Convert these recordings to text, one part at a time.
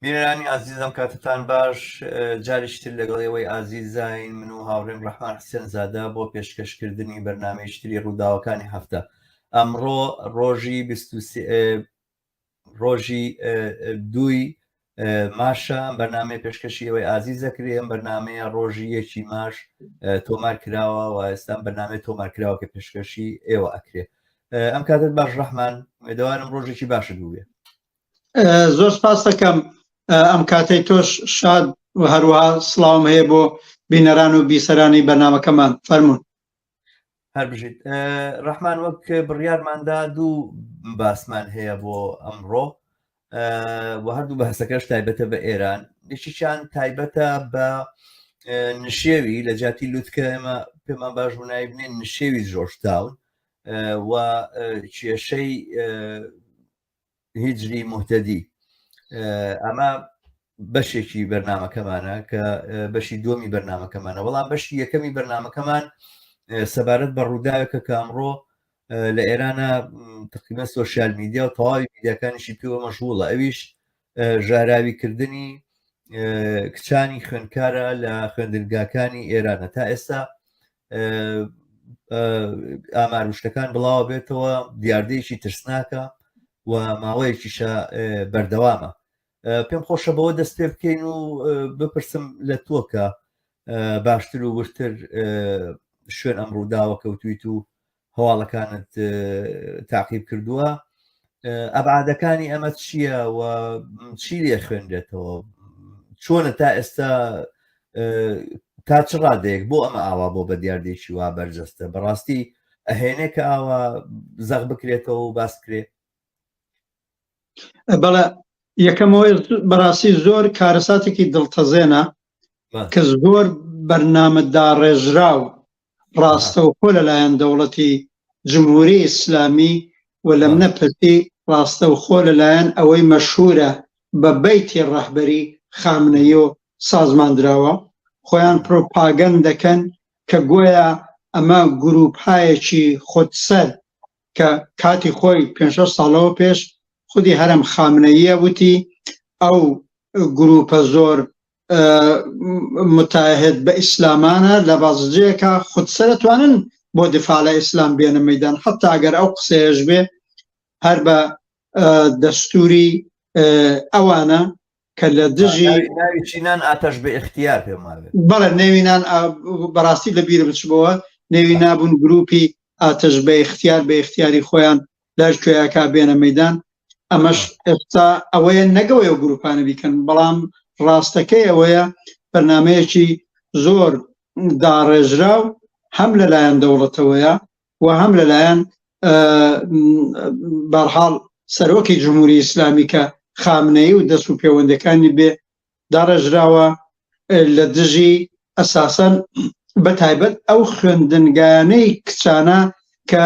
بینەرانی ئازیز ئەم کاتتان باش جارێکی تر لەگەڵ ئێوەی ئازیزاین من و هاوڕێم ڕەحمان حسێن زادە بۆ پێشکەشکردنی بەرنامەیەکی تری ڕووداوەکانی هەفتە ئەمڕۆ ڕۆژی 23 ڕۆژی دووی ماشە ئەم بەرنامەیە پێشکەشی ئێوەی ئازیز دەکرێ ئەم بەرنامەیە ڕۆژی یەکی ماش تۆمار کراوە و ئێستا ئەم بەرنامەیە تۆمار کراوە کە پێشکەشی ئێوە ئەکرێ ئەم کاتت باش ڕەحمان ئومێدەوارم ڕۆژێکی باشت بووێ زۆر سپاس دەکەم ئەم کاتەی تۆش شاد و هەروەها سڵاوم هەیە بۆ بینەران و بیسەرانی بەرنامەکەمان فەرمونون هەر بژیت ڕەحمان وەک بڕیارماندا دوو باسمان هەیە بۆ ئەمڕۆ و هەردوو باسەکەش تایبەتە بە ئێران یەکێکیان تایبەتە بە نشێوی لە جیاتی لوتکە ئێمە پێمان باش بوو ناوی بنێن نشێوی جۆرجتاون و کێشەی هیجری موهتەدی ئەمە بەشێکی بەرنمەکەمانە کە بەشی دووەمی بەرنمەکەمانە بەڵام بەشی یەکەمی بەرنمەکەمان سەبارەت بە ڕووداوێکە کە ئەمڕۆ لە ئێرانە تقریبا سۆشیال میدیا و تەواوی میدیاکانیشی پێوە مەشغوڵە ئەویش ژاراویکردنی کچانی خوێندکارە لە خوێندنگاکانی ئێرانە تا ئێستا ئامار و شتەکان بڵاوە بێتەوە دیاردەیەکی ترسناکە و ماوەیەکیشە بەردەوامە پێم خۆشە بەوە دەست پێ بکەین و بپرسم لە تۆ کە باشتر و وردتر شوێن ئەم ڕووداوە کەوتویت و هەواڵەکانت تاقیب کردووە ئەبعادەکانی ئەمە چییە و چی لێ خوێنرێتەوە چۆنە تا ئێستا تا چ ڕادەیەک بۆ ئەمە ئاوا بۆ بە دیاردێکی وا بەرجەستە بەڕاستی ئەهێنێ کە ئاوا زەق بکرێتەوە و باس کرێ بەڵێ یەکەمەوەی بەڕاستی زۆر کارەساتێکی دڵتەزێنە کە زۆر بەرنامە داڕێژراو ڕاستەوخۆ لەلایەن دەوڵەتی جمهوری ئیسلامی و لەمنە پرتی ڕاستەوخۆ لەلایەن ئەوەی مەشهورە بە بەیتی ڕەهبەری خامنەیۆ سازمان دراوە خۆیان پرۆپاگەند دەکەن کە گۆیا ئەمە گروپایەکی خودسەر کە کاتی خۆی پێ شەش ساڵەوە پێش خودی هەرەم خامنەییە وتی ئەو گروپە زۆر متعهد بە ئیسلامانە لە بازجەیەکە خودسەرە توانن بۆ دفاع لە ئیسلام بێنە مەدان حتا ئەگەر ئەو قسەیەش بێ هەر بە دەستوری ئەوانە کە لە دژی ناوی نان ئاتەش بە اختیار پێم وابێ بەڵێ نێوی نان بەڕاستی لە بیرم بچبەوە نێوی نابوون گروپی ئاتەش بە اختیار بە اختیاری خۆیان لەش کوێیەکە بێنە مەدان ئەمەش ئێستا ئەوەیە نەگەوەی ئەو گروپانە بیکەن بەڵام ڕاستەکەی ئەوەیە بەرنمەیەکی زۆر داڕێژراو هەم لەلایەن دەوڵەتەوەیە و هەم لەلایەن بەرحاڵ سەرۆکی جمهوری ئیسلامی کە خامنەیی و دەست و پەیوەندەکانی بێ داڕێژراوە لە دژی ئەساسەن بە تایبەت ئەو خوێندنگایانەی کچانە کە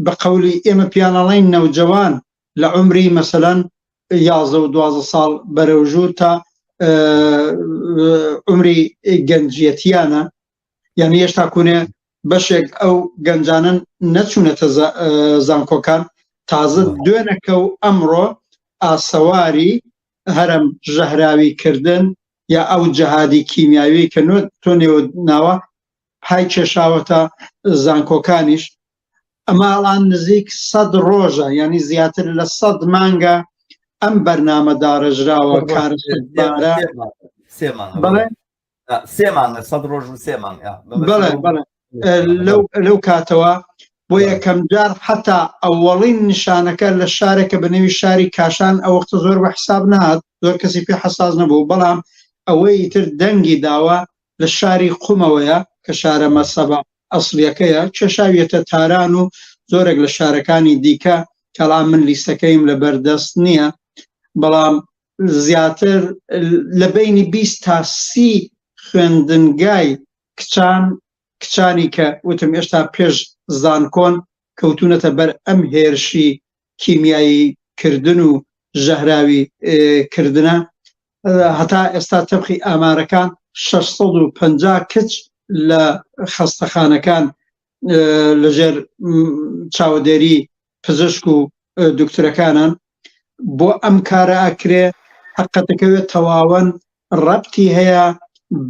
بە قەولی ئێمە پیانەڵین نەوجەوان لە عمری مەسەلەن 11 و 12 ساڵ بەرەو ژوور تا عمری گەنجیەتیانە یعنی هێشتا کونێ بەشێک ئەو گەنجانن نەچوونەتە زانکۆکان تازە دوێنەکە و ئەمڕۆ ئاسەواری هەرم ژەهراوی کردن یا ئەو جەهادی کیمیاوی کە نۆ تۆ نێوە ناوە پای کێشاوەتە زانکۆکانیش ئەمە ئەڵان نزیک سەد ڕۆژە یعنی زیاتر لە سەد مانگە ئەم بەرنامە داڕێژراوە کارەساتبارە بەڵێ سێ مانگە سەد ڕۆژ و سێ مانگ بەڵێ بەڵێ لەو لەو کاتەوە بۆ یەکەم جار حتا ئەوەڵین نیشانەکە لە شارێکە بە نێوی شاری کاشان ئەو وەختە زۆر بە حساب نهات زۆر کەسی پێ حساس نەبوو بەڵام ئەوەی تر دەنگی داوە لە شاری قومەوەیە کە شارە مەسەبە ئەسڵیەکەیە کێشاویەتە تاران و زۆرێک لە شارەکانی دیکە کەڵام من لیستەکەیم لە بەردەست نییە بەڵام زیاتر لە بینی 20 تا سی خوێندنگای کچان کچانی کە وتم ئێشتا پێش زانکۆن کەوتونەتە بەر ئەم هێرشی کیمیایی کردن و ژەهراوی کردنە هەتا ئێستا تەبخی ئامارەکان 650 کچ لە خەستەخانەکان لەژێر چاودێری پزیشک و دکتۆرەکانن بۆ ئەم کارە ئەکرێ. حقەتەکەوێت تەواوەن ڕەبتی هەیە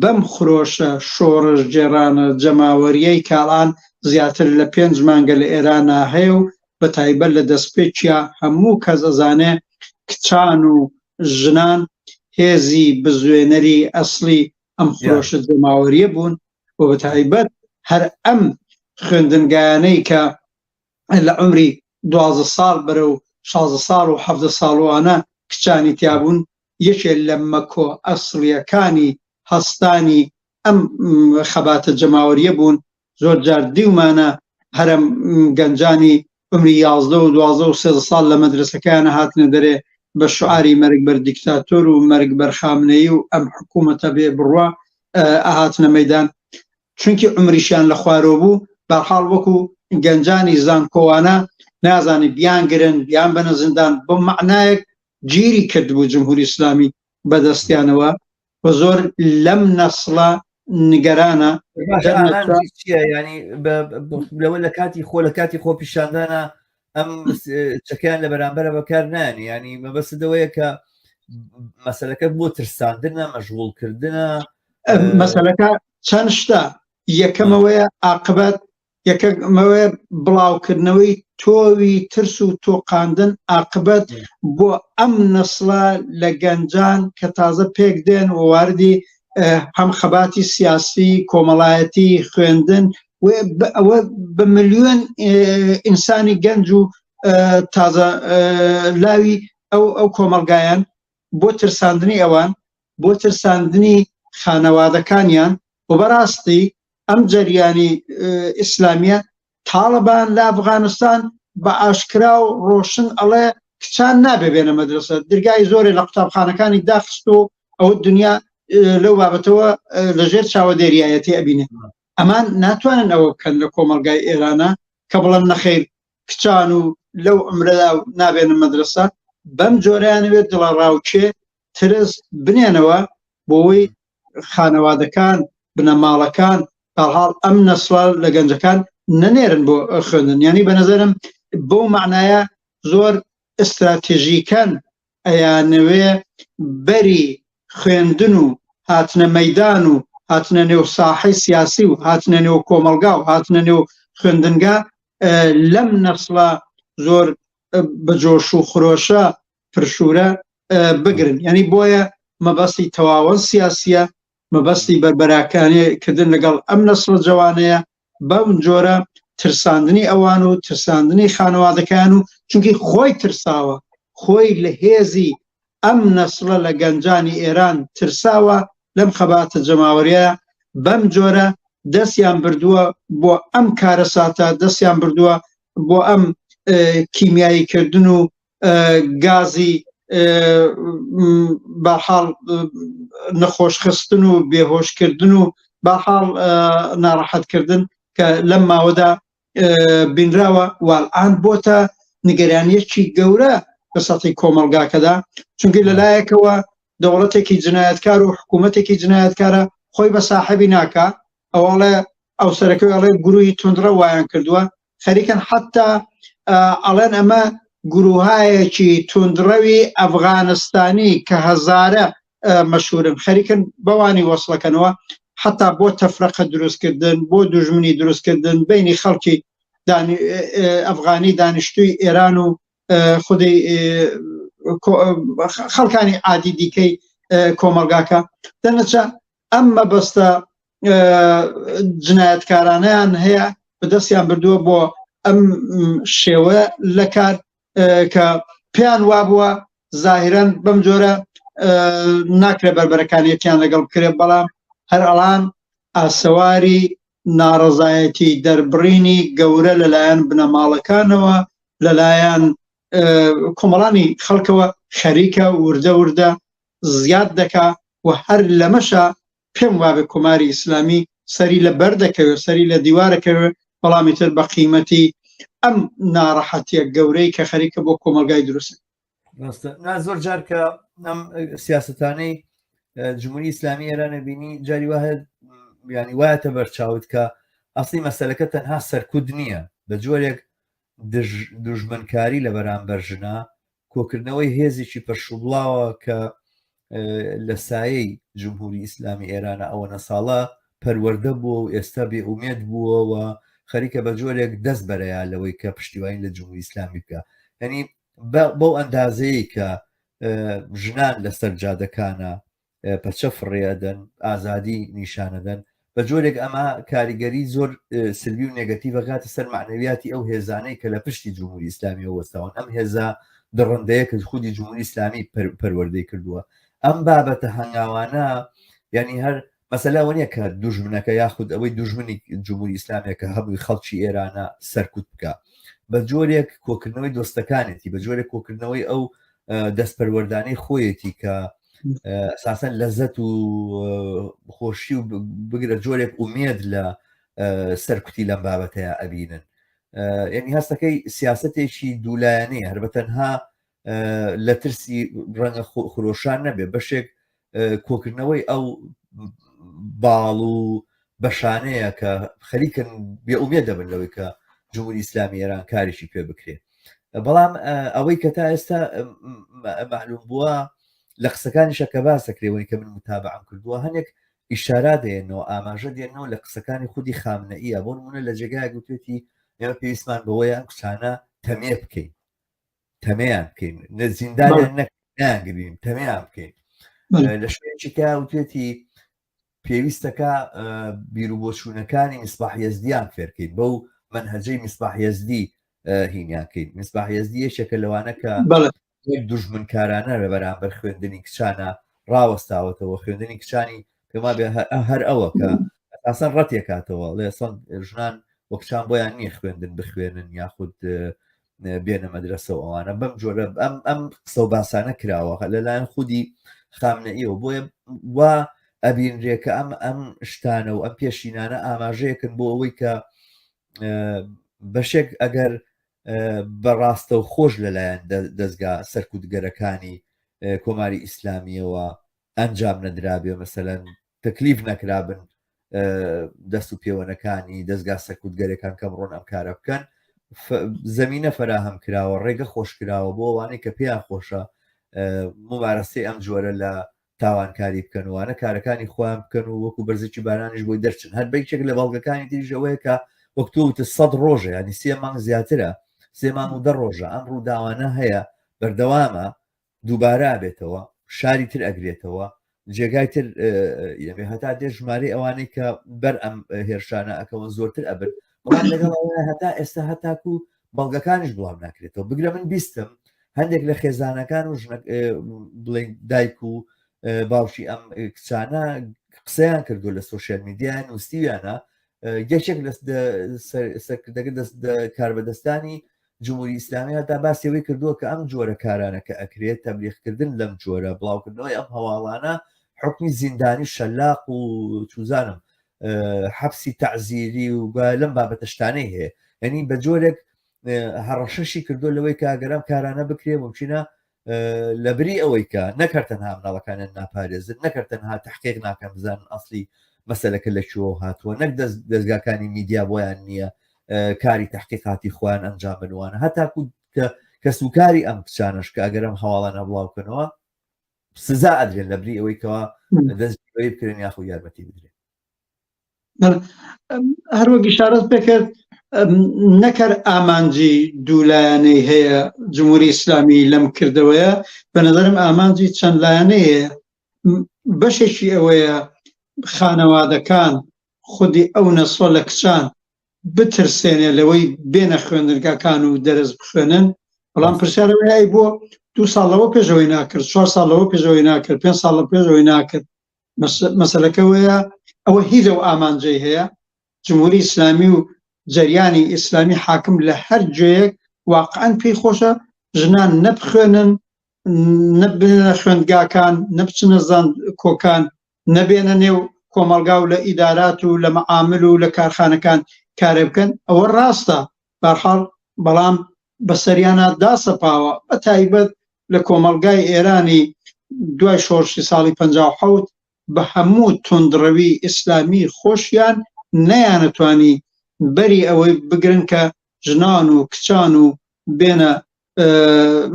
بەم خرۆشە شۆڕشگێڕانە جەماوەریەی کاڵان زیاتر لە پێنج مانگە لە ئێرانا هەیە و بە تایبەت لە دەستپێکیا هەموو کەس ئەزانێ کچان و ژنان هێزی بزوێنەری ئەسڵی ئەم خرۆشە جەماوەریە بوون و بە تایبەت هەر ئەم خوێندنگایانەی کە لە عمری 12 ساڵ بەرەو 16 ساڵ و 17 ساڵوانە کچانی تیابوون یەکێ لە مەکۆ ئەسڵیەکانی هەستانی ئەم خەباتە جەماوەریە بوون زۆر جار دیومانە هەرم گەنجانی عمری 11 و 12 و 13 ساڵ لە مەدرسەکەیانە هاتنە دەرێ بە شعاری مەرگ بەر دیکتاتۆر و مەرگ بەر خامنەیی و ئەم حکوومەتە بێ بڕوا ئەهاتنە مەدان چونکی عمریشیان لە خوارەوە بوو بەرحاڵ وەکو گەنجانی زانکۆوانە نازانی بیانگرن بیان بەنە زیندان بۆ مەعنایەک گیری کردبوو جمهوری ئیسلامی بەدەستیانەوە و زۆر لەم نەسڵە نیگەرانە چییە ینی لەوە لە کاتی خۆ لە کاتی خۆ پیشاندانە ئەم چەکیان لە بەرامبەرە بەکار نانی ینی مەبەستەوەیە کە مەسلەکە بۆ ترساندنە مەشغوڵکردنە مەسلەکە چەند شتە یەکەمەوەیە عاقبەت یەکەمەوەیە بڵاوکردنەوەی تۆوی ترس و تۆقاندن ئاقبەت بۆ ئەم نەسڵە لە گەنجان کە تازە پێک دێن و واردی هەم خەباتی سیاسی کۆمەڵایەتی خوێندن ئەوە بە ملیۆن ئینسانی گەنج و تازە لاوی ئەو ئەو کۆمەڵگایان بۆ ترساندنی ئەوان بۆ ترساندنی خانەوادەکانیان و بەڕاستی ئەم جەریانی ئیسلامیە تاڵبان لە ئەفغانستان بە ئاشکرا و ڕۆشن ئەڵێ کچان نابێ بێنە مەدرسە درگای زۆرێ لە قوتابخانەکانی داخست و ئەوە دنیا لەو بابەتەوە لەژێر چاوەدێریایەتی ئەبینێ ئەمان ناتوانن ئەوە بکەن لە کۆمەلگای ئێرانە کە بڵێن نەخیر کچان و لەو عمرەدا نابێنە مەدرسە بەم جۆرەیانەوێت دڵە ڕاوکێ ترس بنێنەوە بۆی خانەوادەکان بنەماڵەکان بەرحاڵ ئەم نەسڵە لە گەنجەکان نەنێرن بۆ خوێندن یانی بە نظرم بەو معنایە زۆر ئستراتێژیکەن ئەیانەوێ بەری خوێندن و هاتنە مەدان و هاتنە نێو ساحەی سیاسی و هاتنە نێو کۆمەلگا و هاتنە نێو خوێندنگا لەم نەسڵە زۆر بە جۆش و خرۆشە پرشورە بگرن یعنی بۆیە مەبەستی تەواوەن سیاسیە مەبەستی بەربەراکانێ کردن لەگەڵ ئەم نەسڵە جوانەیە بەم جۆرە ترساندنی ئەوان و ترساندنی خانەوادەکان و چونکی خۆی ترساوە خۆی لە هێزی ئەم نەسڵە لە گەنجانی ئێران ترساوە لەم خەباتە جەماوەریە بەم جۆرە دەستیان بردووە بۆ ئەم کارەساتە دەستیان بردووە بۆ ئەم کیمیایی کردن و گازی بەحاڵ نەخۆشخستن و بێهۆشکردن و بەحاڵ ناڕەحەتکردن کە لەم ماوەدا بینراوە والآن بۆتە نیگەرانیەکی گەورە لە سەتی کۆمەڵگاکەدا چونکە لەلایەکەوە دەوڵەتێکی جنایەتکار و حکوومەتێکی جنایەتکارە خۆی بە ساحبی ناکا ئەوەڵێ ئەو سەرەکەی ئەڵێ گروهی توندڕە وایان کردووە خەریکن حتا ئەڵێن ئەمە گروهایەکی توندڕەوی ئەفغانستانی کە هەزارە مەشورن خەریکن بەوانی وەسڵەکەنەوە حتا بۆ تەفرەقە دروستکردن بۆ دوژمنی دروستکردن بینی خەڵکی ئەفغانی دانیشتوی ئێران و خودی خەڵکانی عادی دیکەی کۆمەلگاکە دەنەچە ئەم مەبەستە جنایەتکارانەیان هەیە بەدەستیان بردووە بۆ ئەم شێوە لە کار کە پێیان وابووە زاهران بەم جۆرە ناکرێ بەربەرەکانیەتیان لەگەڵ بکرێت بەڵام هەر ئەڵان ئاسەواری ناڕەزایەتی دەربڕینی گەورە لەلایەن بنەماڵەکانەوە لەلایەن کۆمەڵانی خەڵکەوە خەریکە وردە وردە زیاد دەکا و هەر لەمەشا پێم وابێ کۆماری ئیسلامی سەری لە بەر دەکەوێت سەری لە دیوارەکەوێت بەڵامی تر بە قیمەتی ئەم ناڕەحەتیە گەورەی کە خەریکە بۆ کۆمەلگای دروست ڕاستە نا زۆر جار کە ئەم سیاستانەی جمهوری ئیسلامی ئێرانە بینی جاری وایە ینی وایەتە بەرچاوت کە ئەسلی مەسەلەکە تەنها سەرکوت نییە بە جۆرێک دژمنکاری لە بەرامبەر ژنا کۆکردنەوەی هێزێکی پەرشوبڵاوە کە. لە سایەی جمهوری ئیسلامی ئێرانە ئەوەنە ساڵە پەروەردە بووە و ئێستا بێ ئومێد بووە و خەریکە بە جۆرێک دەست بەرەیە لەوەی کە پشتیوانی لە جمهوری ئیسلامی بکە یعنی بەو ئەندازەیە کە ژنان لەسەر جادەکانە پەچە فڕێ ئەدەن، ئازادی نیشانەدەن، بە جۆرێک ئەمە کاریگەری زۆر سلبی و نێگەتیڤ ئەکاتە سەر مەعنەویاتی ئەو هێزانەی کە لە پشتی جمهوری ئیسلامیەوە وەستاون، ئەم هێزە دڕندەیە کە خودی جمهوری ئیسلامی پەروەردەی کردووە. ئەم بابەتە هەنگاوانە یعنی هەر مەسەلە ئەوە نییە کە دوژمنەکە یاخود ئەوەی دوژمنی جمهوری ئیسلامیە کە هەمووی خەڵکی ئێرانە سەرکوت بکە بە جۆرێک کۆکردنەوەی دۆستەکانێتی بە جۆرێک کۆکردنەوەی ئەو دەستپەروەردانەی خۆیەتی کە ئەساسەن لەزەت و خۆشی و بگرە جۆرێک ئومێد لە سەرکوتی لەم بابەتەیە ئەبینن یعنی هەستەکەی سیاستێکی دوولایەنەیە هەر بە تەنها لە ترسی ڕەنگە خرۆشان نەبێ بەشێک کۆکردنەوەی ئەو باڵ و بەشانەیە کە خەریکن بێ ئومێد دەبن لەوەی کە جمهوری ئیسلامی ئێران کارێکی پێ بکرێت بەڵام ئەوەی کە تا ئێستا معلوم بووە لە قسەکانیشە کە باس دەکرێەوەی کە من متابعم کردووە هەنێک ئیشارا دێنەوە ئاماژە دێنەوە لە قسەکانی خودی خامنەئیە بۆ نمونە لە جێگای گوتێتی ئێمە پێویستمان بەوەیە ئەم کچانە تەمێ بکەین تەمێیان بکەین نە زیندانیان نەگرین تەمێیان بکەین لە شوێنێکی کە وتێتی پێویستەکە بیروبۆچوونەکانی میسباح یەزدیان فێرکەین بەو مەنهەجەی میسباح یەزدی هینیان کەین میسباح یەزدی یەکێکە لەوانە کە دوژمنکارانە لە بەرامبەر خوێندنی کچانە ڕاوەستاوەتەوە خوێندنی کچانی پێما بێ هەر ئەوە کە ئاسان ڕەتێکاتەوە ڵێ سەن ژنان وەکچان بۆیان نییە خوێندن بخوێنن یاخود بێنە مەدرەسە و ئەوانە بەم جۆرە ئەم ئەم قسە و باسانە کراوە لەلایەن خودی خامنەئیەوە بۆیە وا ئەبینرێ کە ئەم ئەم شتانە و ئەم پێشینانە ئاماژەیەکن بۆ ئەوەی کە بەشێک ئەگەر بە ڕاستە و خۆش لەلایەن دەستگا سەرکوتگەرەکانی کۆماری ئیسلامیەوە ئەنجام نەدرابێ مەسەلەن تەکلیف نەکرابن دەست و پێوەنەکانی دەستگا سەرکوتگەرەکان کەم ڕۆن ئەم کارە بکەن زمینە فراهەم کراوە ڕێگە خۆش کراوە بۆ ئەوانەی کە پێیان خۆشە ممارەسەی ئەم جۆرە لە تاوانکاری بکەن وانە کارەکانی خۆیان بکەن و وەکو بەرزێکی بارانیش بۆی دەرچن هەر بەیکێک لە بەڵگەکانی تریش ئەوەیە کە وەک تۆ وتت سەد ڕۆژە ینی سێ مانگ زیاترە سێ مانگ و دە ڕۆژە ئەم ڕووداوانە هەیە بەردەوامە دووبارە ئەبێتەوە شاری تر ئەگرێتەوە جێگای تر یەبێ هەتا دێ ژمارەی ئەوانەی کە بەر ئەم هێرشانە ئەکەون زۆرتر ئەبن بەڵام لەگەڵ هەتا ئێستا هەتاکو بەڵگەکانیش بڵاو ناکرێتەوە بگرە من بیستم هەندێک لە خێزانەکان و ژنە بڵێن دایک و باوکی ئەم کچانە قسەیان کردو لە سوسیال میدیا نووسیویانە یەکێک لە سەرکردەکە دەست کاربەدەستانی جمهوری ئیسلامی هەتا باسی ئەوەی کردووە کە ئەم جۆرە کارانە کە ئەکرێت تەبلیغکردن لەم جۆرە بڵاوکردنەوەی ئەم هەواڵانە حکمی زیندانی شەلاق و چوزانم حەبسی تەعزیری و لەم بابەتە شتانەی هەیە یعنی بە جۆرێک هەڕەشەشی کردو لەوەی کە ئەگەر ئەم کارانە بکرێ ممکنە لەبری ئەوەی کە نەکەر تەنها مناڵەکانیان ناپارێزن نەکەر تەنها تحقیق ناکەن بزانن ئەسلی مەسەلەکە لە کوێوە هاتووە نەک دەستگاکانی میدیا بۆیان نییە کاری تحقیقاتی خۆیان ئەنجام بنوانە هەتاکو کە کەسوکاری ئەم کچانەش کە ئەگەر ئەم هەواڵانە بڵاوکەنەوە سزا ئەدرێن لەبری ئەوەی کەوا دەست بکرێن یاخو یارمەتی بدرێن هەروەک ئیشارەت پێکرد نەکەر ئامانجی دوولایەنەی هەیە جمهوری ئیسلامی لەم کردەوەیە بە نظرم ئامانجی چەند لایەنەی هەیە بەشێکی ئەوەیە خانەوادەکان خودی ئەو نەسڵە لە کچان بترسێنێ لەوەی بێنە خوێندنگاکان و دەرس بخوێنن بەڵام پرسیارەوەی ئەی بۆ دو ساڵ لەوە پێشەوەی ناکرد چوار ساڵ لەوە پێشەوەی ناکرد پێ ساڵ لە پێشەوەی ناکرد مەسەلەکەوەیە ئەوە هیچ ئەو ئامانجەی هەیە جمهوری ئیسلامی و جەریانی ئیسلامی حاکم لە هەر جێیەک واقعا پێی خۆشە ژنان نەبخوێنن نەبنە خوێندگاکان نەبچنە زان کۆکان نەبێنە نێو کۆمەڵگا و لە ئیدارات و لە مەعامل و لە کارخانەکان کارێ بکەن ئەوە ڕاستە بەرحاڵ بەڵام بەسەریانە داسەپاوە بە تایبەت لە کۆمەڵگای ئێرانی دوای شۆڕشی ساڵی 57 بە هەموو توندڕەوی ئیسلامی خۆشیان نەیانەتوانی بەری ئەوەی بگرن کە ژنان و کچان و بێنە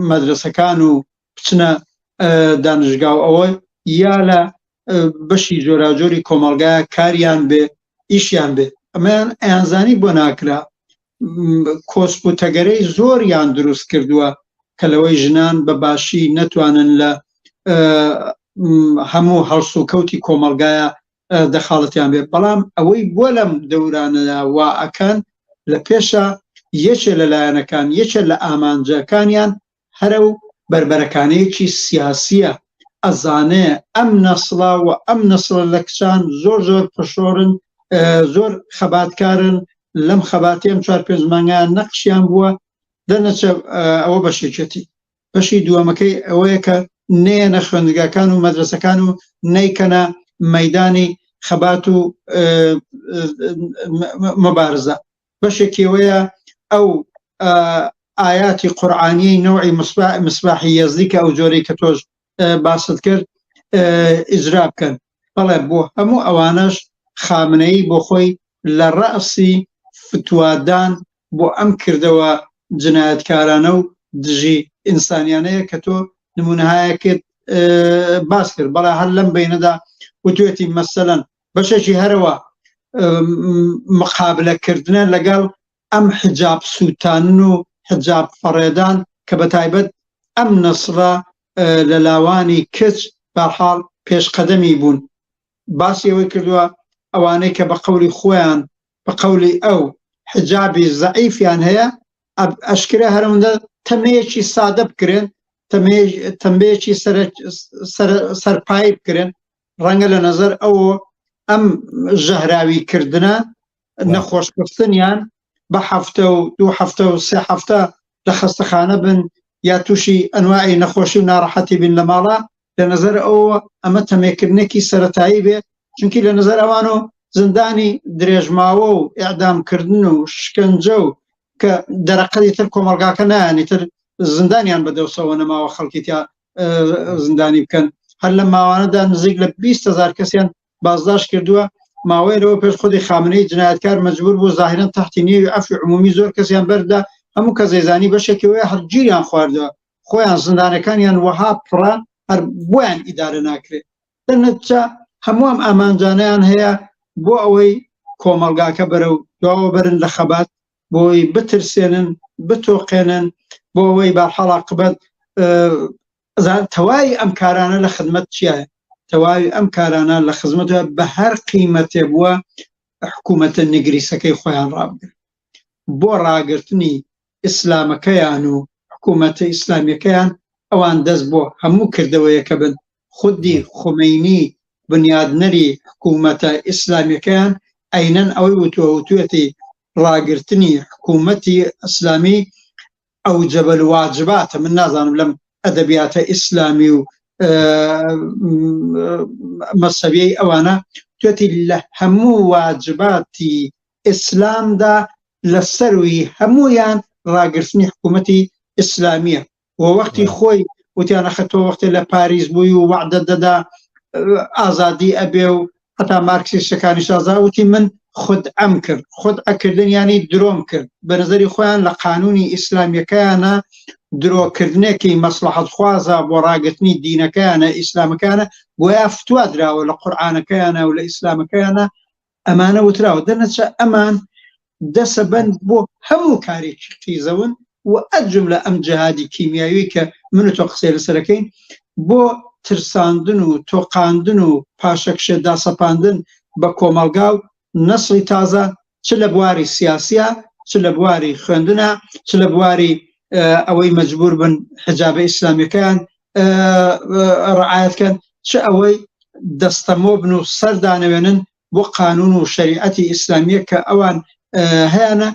مەدرسەکان و بچنە دانشگا و ئەوە یا لە بەشی جۆراوجۆری کۆمەڵگا کاریان بێ ئیشیان بێ ئەمەیان ئەیانزانی بۆ ناکرا کۆسپ و تەگەرەی زۆریان دروست کردووە کە لەوەی ژنان بە باشی نەتوانن لە هەموو هەڵسوکەوتی کۆمەڵگایە دەخاڵەتیان بێ بەڵام ئەوەی بۆ لەم دەورانەدا وا ئەکەن لە پێشە یەکێ لە لایەنەکان یەکێ لە ئامانجەکانیان هەرە و بەربەرەکانەیەکی سیاسیە ئەزانێ ئەم نەسڵە و ئەم نەسڵە لە کچان زۆر زۆر پشۆرن زۆر خەباتکارن لەم خەباتی ئەم چوار پێنج مانگیان نەقشیان بووە دەنەچە ئەوە بەشێکێتی بەشی دووەمەکەی ئەوەیە کە نەیەنە خوێندگاکان و مەدرسەکان و نیکەنە مەدانی خەبات و مبارزە بەشێکی ئەوەیە ئەو ئاياتی قورآانیی نەوعی مسباحی یەزدی کە ئەو جۆرەی کە تۆش باست کرد ئیجرا بکەن بەڵێ بۆ هەموو ئەوانەش خامنەیی بۆ خۆی لە ڕەسی فتوادان بۆ ئەم کردەوە جنایەتکارانە و دژی ئینسانیانەیە کە تۆ نمونەهایەکت باس کرد بەڵێ هەر لەم بینەدا وتوێتی مەسەلەن بەشێکی هەرەوە مقابلەکردنە لەگەڵ ئەم حجاب سووتانن و حجاب فەڕێدان کە بە تایبەت ئەم نەسڵە لە لاوانی کچ بەحاڵ پێشقەدەمی بوون باسی ئەوەی کردووە ئەوانەی کە بە قەولی خۆیان بە قەولی ئەو حجابی زەعیفیان هەیە ئەشکرا هەرەوەندە تەمەیەکی سادە بکرێن تەمبەیەکی سەرپایی بکرێن ڕەنگە لە نظر ئەو ئەم ژەهراوی کردنە نەخۆشخستنیان بە هەفتە و دوو هەفتە و سێ هەفتە لە خەستەخانە بن یا تووشی ئەنواعی نەخۆشی و ناڕەحەتی بن لە ماڵە لە نظر ئەوە ئەمە تەمێکردنێکی سەتایی بێ چونکی لە نظر ئەوان و زیندانی درێژماوە و ئەعدامکردن و شکنجە و کە دەرەقەتی تر کۆمەلگاکە نایانی تر زیندانیان بەدەوسەوە نەماوە خەڵکی تیا زیندانی بکەن هەر لە ماوانەدا نزیک لە 20هزار کەسیان بازداشت کردووە ماوەی لەوە پێش خودی خامنەی جنایەتکار مەجبور بوو زاهرا تحتی نێوی عەفوی عمومی زۆر کەسیان بەردا هەموو کەس دەیزانی بەشێکی وەیە هەر گیریان خواردووە خۆیان زیندانەکانیان وەها پڕە هەر بۆیان ئیدارە ناکرێت دەنەتجە هەموو ئەم ئامانجانیان هەیە بۆ ئەوەی کۆمەڵگاکە بەرەو دواوە بەرن لە خەبات بۆی بترسێنن بتۆقێنن بۆ ئەوەی بەحەڵاقبەت تەواوی ئەم کارانە لە خدمەت چیایە تەواوی ئەم کارانە لە خزمەت بە هەر قیمەتێ بووە حکوومەتە نگریسەکەی خۆیان ڕابگرن بۆ ڕاگرتنی ئیسلامەکەیان و حکوومەتە ئیسلامیەکەیان ئەوان دەست بۆ هەموو کردەوەیەکە بن خودی خومەینی بنیادنەری حکوومەتە ئیسلامیەکەیان ئەینەن ئەوەی وتووە وتوێتی ڕاگرتنی حکوومەتی ئیسلامی ئەوجەب الواجباتە من نازانم لەم ئەدەبیاتە ئیسلامی و مەسەبیەی ئەوانە توێتی لە هەموو واجباتی ئیسلامدا لە سەروی هەمویان ڕاگرتنی حکوومەتی ئیسلامیە و وەختی خۆی وتیان ئەخە تۆ وەختێ لە پاریس بووی و وەعدە دەدا ئازادی ئەبێ و هەتا مارکسیستەکانیش ئازا وتی من خود ئەم کرد خود ئەکردن ینی درۆم کرد بە نظری خۆیان لە قانونی ئیسلامیەکەیانە درۆکردنێکی مەسلحەت خوازە بۆ ڕاگرتنی دینەکەیانە ئیسلامەکانە گۆیا فتوا دراوە لە قورآانەکەیانە و لە ئیسلامەکەیانە ئەمانە وتراوە دەنەچە ئەمان دەسە بەند بۆ هەموو کارێکی قیزەون و ئەجملە ئەم جهادی کیمیاوی کە من و تۆ قسەی لەسەرەکەین بۆ ترساندن و تۆقاندن و پاشەکشێ داسەپاندن بە کۆمەڵگا و نەسڵی تازە چ لە بواری سیاسیە چ لە بواری خوێندنە چ لە بواری ئەوەی مەجبور بن حجابە ئیسلامیەکەیان ڕعاەت کەن چ ئەوەی دەستەمۆ بن و سەردانەوێنن بۆ قانون و شریعەتی ئیسلامیە کە ئەوان هەیانە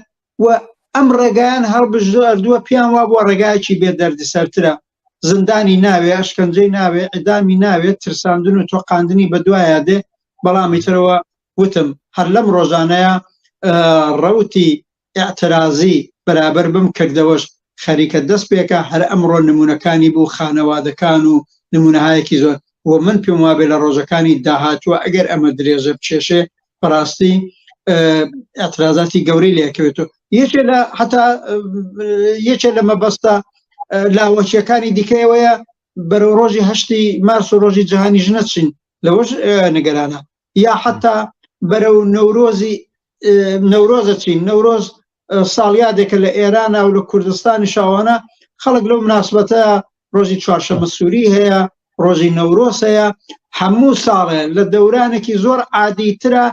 و ئەم ڕێگایان هەڵبژاردووە پێیان وا بووە ڕێگایەکی بێ دەردسەرترە زیندانی ناوێ ئەشکەنجەی ناوێ ئەدامی ناوێت ترساندن و تۆقاندنی بەدوایە دێ بەڵام ئیترەوە وتم هەر لەم ڕۆژانەیە ڕەوتی ئیعترازی بەرابەر بەم کردەوەش خەریکە دەست پێکا، هەر ئەمڕۆ نموونەکانی بوو خانەوادەکان و نموونەهایەکی زۆر و من پێم وابێ لە ڕۆژەکانی داهاتووە ئەگەر ئەمە درێژە بکێشێ بەڕاستی ئیعترازاتی گەورەی لێکەوێتەوە یەکێ لە هەتا یەکێ لە مەبەستە لاوەکیەکانی دیکەیەوەیە. بەرەو ڕۆژی هەشتی مارس و ڕۆژی جیهانی ژنە چین لەوەش نیگەرانە یا حتا بەرەو نەورۆزی نەورۆزە چین نەورۆز ساڵیادێکە لە ئێرانە و لە کوردستانی شاوانە خەڵک لەو مناسبەتە ڕۆژی چوارشەمە سووری هەیە ڕۆژی نەورۆز هەیە هەموو ساڵێ لە دەورانێکی زۆر عادیترە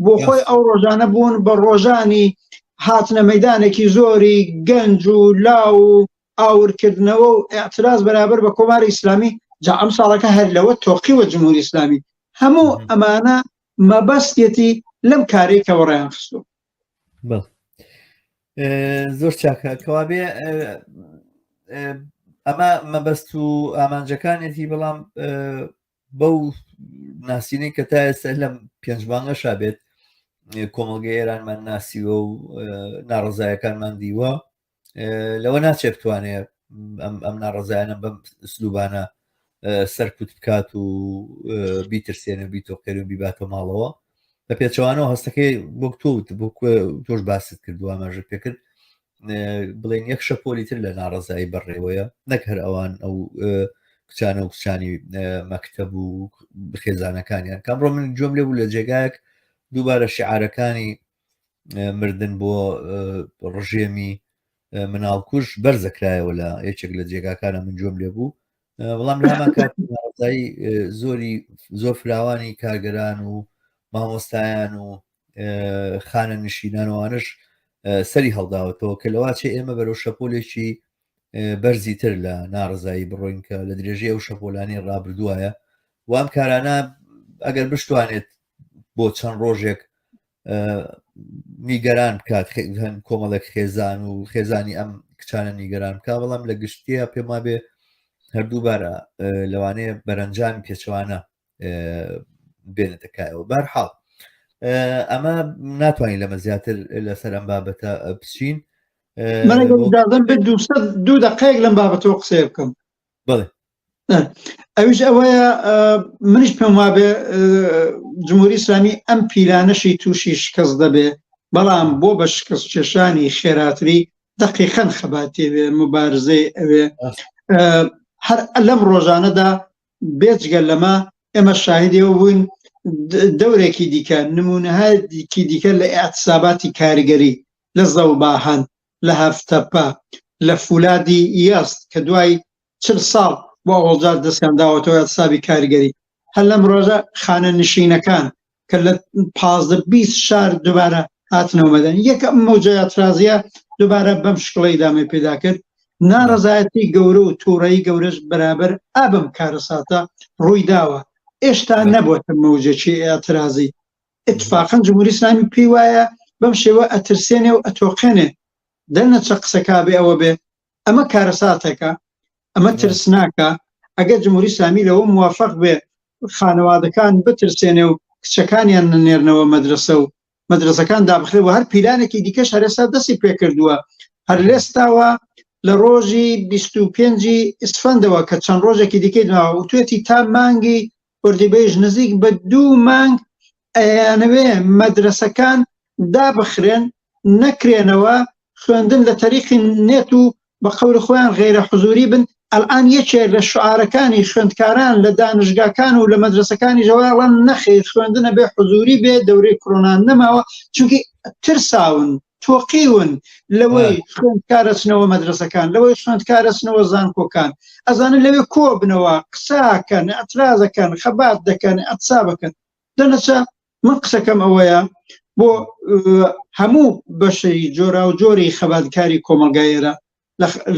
بۆ خۆی ئەو ڕۆژانە بوون بە ڕۆژانی هاتنە مەدانێکی زۆری گەنج و لاو و ئاورکردنەوە و اعتراض بەرابەر بە کۆماری ئیسلامی جا ئەم ساڵەکە هەر لەوە تۆقیوە جمهوری ئیسلامی هەموو ئەمانە مەبەستێتی لەم کارەی کە وەڕیان خستوو زۆر چاکە کەوابێ ئەمە مەبەست و ئامانجەکانێتی بەڵام بەو ناسینەی کە تا ئێستا لەم پێنج مانگەشا بێت کۆمەڵگەی ئێرانمان ناسیوە و ناڕزایەکانمان دیوە لەوە ناچێت بتوانێت ئەم ناڕزایانە بەم سلوبانە سەرکوت بکات و بیترسێنە بیتۆقێن و بیباتە ماڵەوە بە پێچەوانەوە هەستەکەی بۆ تۆ بۆ تۆش باست کردو ئاماژە پێکرد بڵێن یەک شەپۆلی تر لە ناڕەزایی بەڕێوەیە نەک هەر ئەوان ئەو کچانە و کچانی مەکتەب و خێزانەکانیان کامڕۆ من گوێم لێ بوو لە جێگایەک دووبارە شعارەکانی مردن بۆ ڕژێمی مناڵکوش بەرزەکرایەوە لە یەکێک لە جێگاکانە من گوێم لێ بوو بەڵام لە هەمان کات ناڕەزایی زۆری زۆر فراوانی کارگەران و مامۆستایان و خانە نشینانوانش سەری هەڵداوەتەوە کە لەواچێ ئێمە بەرەو شەپۆلێکی بەرزی تر لە ناڕزایی بڕۆین کە لە درێژی ئەو شەپۆلانی ڕابردووایە وام کارانە ئەگەر بشتوانێت بۆ چەند ڕۆژێک نیگەران بکات هەن کۆمەڵێک خێزان و خێزانی ئەم کچانە نیگەران بکە بەڵام لە گشتیە پێم وابێ هەردووبارە لەوانەیە بەرەنجامی پێچوانە بێنێتە کایەوە بەرحاڵ ئەمە ناتوانین لەمە زیاتر لەسەر ئەم بابەتە بچین دوو دقەیەک لەم بابەتەوە قسەیە بکەم بڵێ ئەویش ئەوەیە منیش پێم وابێ جمهوری ئیسلامی ئەم پیلانەشی تووشی شکست دەبێ بەڵام بۆ بە شکست کێشانی خێراتری دقیقەن خەباتی وێ مبارزەی ئەوێ هەر لەم ڕۆژانەدا بێجگە لەمە ئێمە شاهیدی ئەوە بووین دەورێکی دیکە نمونەهایەکی دیکە لە ئیعتساباتی کاریگەری لە زەوباهەن لە هەفتەپە لە فولادی یەزد کە دوای چل ساڵ بۆ ئەوەڵجار دەستیان داوەتەوە ئیعتسابی کاریگەری هەر لەم ڕۆژە خانەنشینەکان کە لە 15 20 شار دووبارە هاتنەوە مەدەن یەک ئەم مەوجە ئیعترازیە دووبارە بەم شکڵەی دامەی پێدا کرد ناڕەزایەتی گەورە و تووڕەیی گەورەش بەرابەر ئابم کارەساتە ڕووی داوە ئێشتا نەبووەتە مەوجێکی ئیعترازی اتفاقا جمهوری ئیسلامی پێی وایە بەم شێوە ئەترسێنێ و ئەتۆقێنێ دەرنەچە قسەکا بێ ئەوە بێ ئەمە کارەساتێکە ئەمە ترسناکە ئەگەر جمهوری ئیسلامی لەوە موافق بێ خانەوادەکان بترسێنێ و کچەکانیان نەنێرنەوە مەدرسە و مەدرسەکان دابخرێ و هەر پیلانێکی دیکەش هەرێستا دەستی پێکردووە هەر لێستاوە لە ڕۆژی 25 ئیسفەندەوە کە چەند ڕۆژێکی دیکەی داوە وتوێتی تا مانگی ئۆردیبەیش نزیک بە دوو مانگ ئەیانەوێ مەدرسەکان دابخرێن نەکرێنەوە خوێندن لە تەریقی نێت و بە قەولی خۆیان غەیرە حزوری بن ئەلئان یەکێ لە شعارەکانی خوێندکاران لە دانشگاکان و لە مەدرسەکانی ژەواڵان نەخێر خوێندنە بێ حزوری بێ دەورەی کرۆنان نەماوە چونکی ترساون تۆقیون لەوەی خوێندکارەچنەوە مەدرسەکان لەوەی خوێندکارەچنەوە زانکۆکان ئەزانن لەوێ کۆبنەوە قساکەن ئەترازەکەن خەبات دەکەن ئەتسابەکەن دەنەچە من قسەکەم ئەوەیە بۆ هەموو بەشەی جۆرا و جۆری خەباتکاری کۆمەلگای ئێرە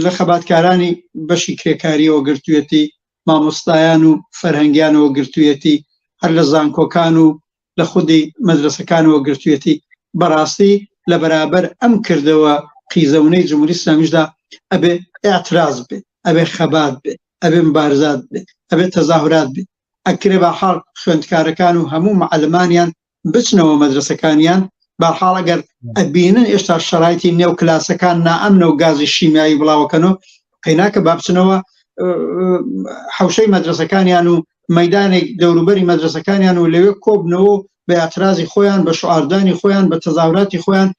لە خەباتکارانی بەشی کرێکاریەوە گرتوویەتی مامۆستایان و فەرهەنگیانەوە گرتوویەتی هەر لە زانکۆکان و لە خودی مەدرسەکانەوە گرتوویەتی بەڕاستی لە بەرابەر ئەم کردەوە قیزەونەی جمهوری ئیسلامیشدا ئەبێ ئاعتراز بێ ئەبێ خەبات بێ ئەبێ مبارزات بێ ئەبێ تەزاهورات بێ ئەکرێ بە حاڵ خوێندکارەکان و هەموو معلمانیان بچنەوە مەدرسەکانیان بە حاڵ ئەگەر ئەبینن ئێستا شەرایتی نێو کلاسەکان نائەمنە و گازی شیمیایی بڵاوەکەنەوە قەیناکە با بچنەوە حوشەی مەدرسەکانیان و مەدانێک دەوروبەری مەدرسەکانیان و لەوێ کۆبنەوە بە اعترازی خۆیان بە شعاردانی خۆیان بە تەزاوراتی خۆیان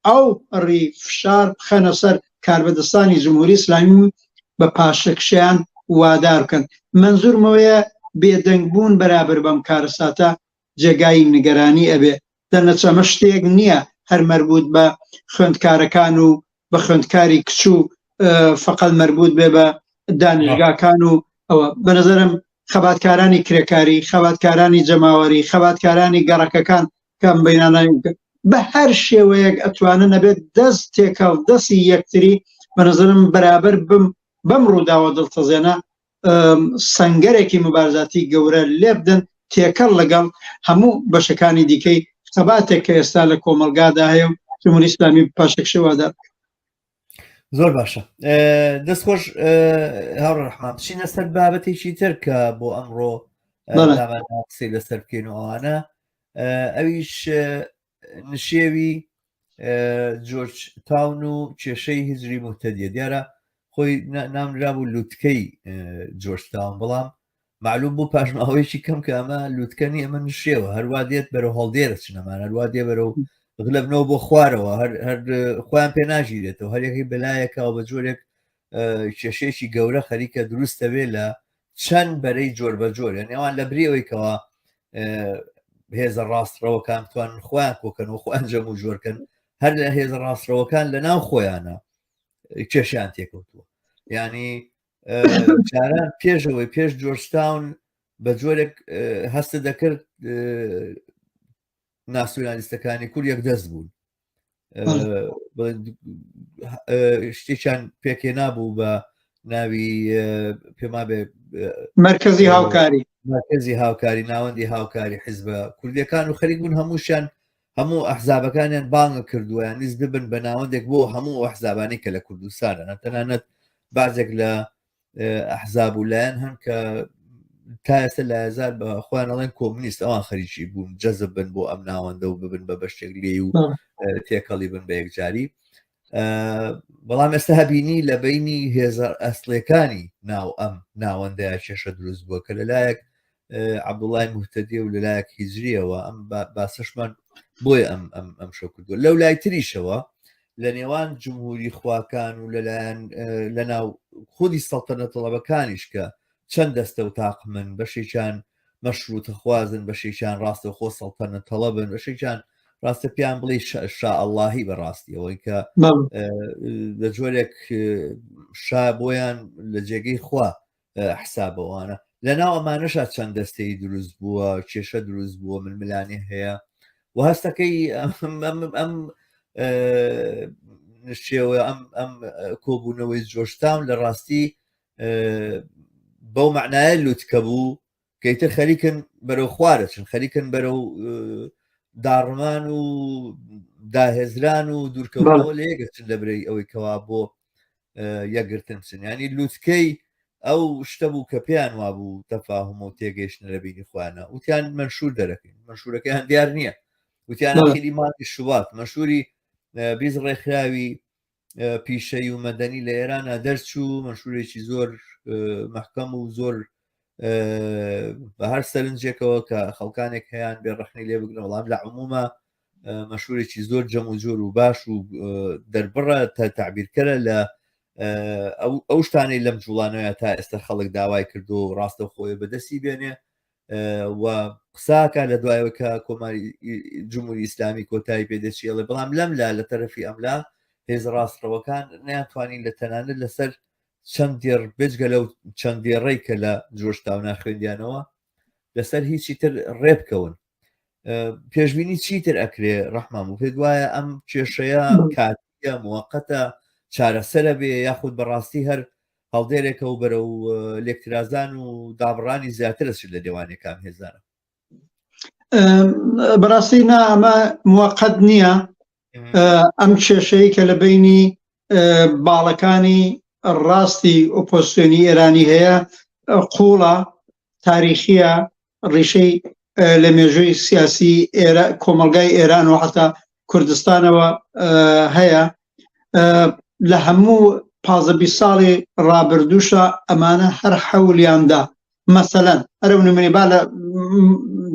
ئەو پەڕی فشار بخەنە سەر کاربەدەستانی جمهوری ئیسلامی و بە پاشەکشەیان وادار بکەن مەنزورمەوەیە بێدەنگ بوون بەرابەر بەم کارەساتە جێگای نیگەرانی ئەبێ دەنەچە ئەمە شتێک نییە هەر مەربوط بە خوێندکارەکان و بە خوێندکاری کچ و فقط مەربوط بێ بە دانشگاکان و ئەوە بەنظرم خەباتکارانی کرێکاری خەباتکارانی جەماوەری خەباتکارانی گەڕەکەکان کەم بینانای بە هەر شێوەیەک ئەتوانن ئەبێت دەست تێکەڵ دەستی یەکتری بەنظرم بەرابەر بم بەم ڕووداوە دڵتەزێنە سنگەرێکی مبارزاتی گەورە لێبدەن تێکەڵ لەگەڵ هەموو بەشەکانی دیکەی خەباتێک کە ئێستا لە کۆمەلگادا هەیە و جمهوری ئیسلامی پاشەکشەوەدا زۆر باشە دەست خۆش هاوڕ ڕحمان بچینە سەر بابەتێکی تر کە بۆ ئەمڕۆ قسەی لەسەر بکەین و ئەوانە ئەویش نشێوی جۆرج تاون و کێشەی هزری مهتەدیە دیارە خۆی نامرابوو لوتکەی جۆرج تاون بەڵام معلوم بوو پاشماوەیەکی کەم کە ئەمە لوتکە نیە ئەمە نشێوە هەروا دێت بەرەو هەڵدێرە چنەمان هەروا دێ بەرەو غلبنەوە بۆ خوارەوە هەر هەر خۆیان پێ ناژیرێتەوە هەرێکی بەلایەکەوە بە جۆرێک کێشەیەکی گەورە خەریکە دروست دەبێت لە چەند بەرەی جۆر بە جۆر یعنی ئەوان لە بری ئەوەی کەوا هێزە ڕاستڕەوەکان بتوانن خۆیان کۆکەن و خۆیان جەم و جۆرکەن هەر لە هێزە ڕاستڕەوەکان لە ناو خۆیانە کێشیان تێکەوتووە ینی جاران پێشەوەی پێش جۆرجتاون بە جۆرێک هەستە دەکرد ناسیۆنالیستەکانی کورد یەک دەست بوون شتێکیان پێکێنا بوو بە ناوی پێما بێ مرکزی هاوکاری مرکزی هاوکاری ناوەندی هاوکاری حیزبە کوردیەکان و خەریک بوون هەمووشیان هەموو ئەحزابەکانیان بانگ کردووە یان نیز ببن بە ناوەندێک بۆ هەموو ئەحزابانی کە لە کوردستانە تەنانەت بازێک لە ئەحزاب و لایەن هەن کە تا ئێستا لایەزار بە خۆیان ئەڵێن کۆمنیست ئەوان خەریکی بوون جەزب بن بۆ ئەم ناوەندە و ببن بە بەشێک لێ و تێکەڵی بن بە یەکجاری بەڵام ئێستا هەبینی لە بینی هێزە ئەسڵەکانی ناو ئەم ناوەندەیە کێشە دروست بووە کە لەلایەک عەبدوڵای موهتەدیە و لەلایەک هیجریەوە ئەم باسەشمان بۆیە ئەم ئەم ئەم شۆ کردووە لەو لای تریشەوە لە نێوان جمهوری خواکان و لەلایەن لەناو خودی سەڵتەنە تەڵەبەکانیش کە چەند دەستە و تاقمن بەشێکیان مەشروتە خوازن بەشێکیان ڕاستە خۆ سەڵتەنە تەڵەبن بەشێکیان ڕاستە پێیان بڵێ شاءڵاهی بەڕاستی ئەوەی کە لە جۆرێک شا بۆیان لە جێگەی خوا حسابەوانە لەناو ئەمانەشا چەند دەستەی دروست بووە کێشە دروست بووە ململانێ هەیە و هەستەکەی ئەم شێوە ئەم ئەم کۆبوونەوەی جۆشتام لە ڕاستی بەو معنایە لوتکە بوو کەیتر خەریکن بەرەو خوارەچن خەریکن بەرەو داڕمان و داهێزران و دوورکەوتنەوە لە یەکچن لە برەی ئەوەی کەوا بۆ یەکگرتن بچن ینی لوتکەی ئەو شتە بوو کە پێیان وابوو تەفاهم و تێگەیشتن لە بینی خۆیانە وتیان منشور دەرەکەین منشورەکەیان دیار نییە وتیان ئاخیری مانگی شوبات منشوری 20 ڕێکخراوی پیشەی و مەدەنی لە ئێرانە دەرچوو منشورێکی زۆر محکەم و زۆر بە هەر سەرنجێکەوە کە خەڵکانێک هەیان بێ ڕخنی لێ بگرن وەڵام لە عمومە مەشورێکی زۆر جەم و جۆر و باش و دەربڕە تا تعبیرکەرە لە ئەو شتانەی لەم جوڵانەوە تا ئێستا خەڵک داوای کردو و ڕاستە خۆی بەدەستی بێنێ و قساکە لە دوایەوە کە کۆماری جمهوری ئیسلامی کۆتایی پێدەچیڵێ بەڵام لەم لا لە تەرەفی ئەملا هێز ڕاستڕەوەکان نیانتوانین لە تەنانەت لەسەر چەند دێڕ بێجگە لەو چەند دێڕەی کە لە جۆشتاونا خوێندیانەوە لەسەر هیچی تر ڕێبکەون پێشبینی چیتر ئەکرێ ڕەحمان و پێت وایە ئەم کێشەیە کاتیە موقتە چارەسەرە بێ یاخود بەڕاستی هەر هەڵدێرێکە و بەرەو لێکترازان و دابڕانی زیاترە چ لە دێوانەکان هێزانە بەڕاستی نا ئەمە موقت نییە ئەم کێشەیە کە لە بینی باڵەکانی ڕاستی ئۆپۆزیسیۆنی ئێرانی هەیە قوڵە تاریخیە ڕیشەی لە مێژووی سیاسی ئێرە کۆمەلگای ئێران و حتا کوردستانەوە هەیە لە هەموو پازە ساڵی ڕابردووشە ئەمانە هەر حەولیاندا مەسەلەن ئەرە نمونی با لە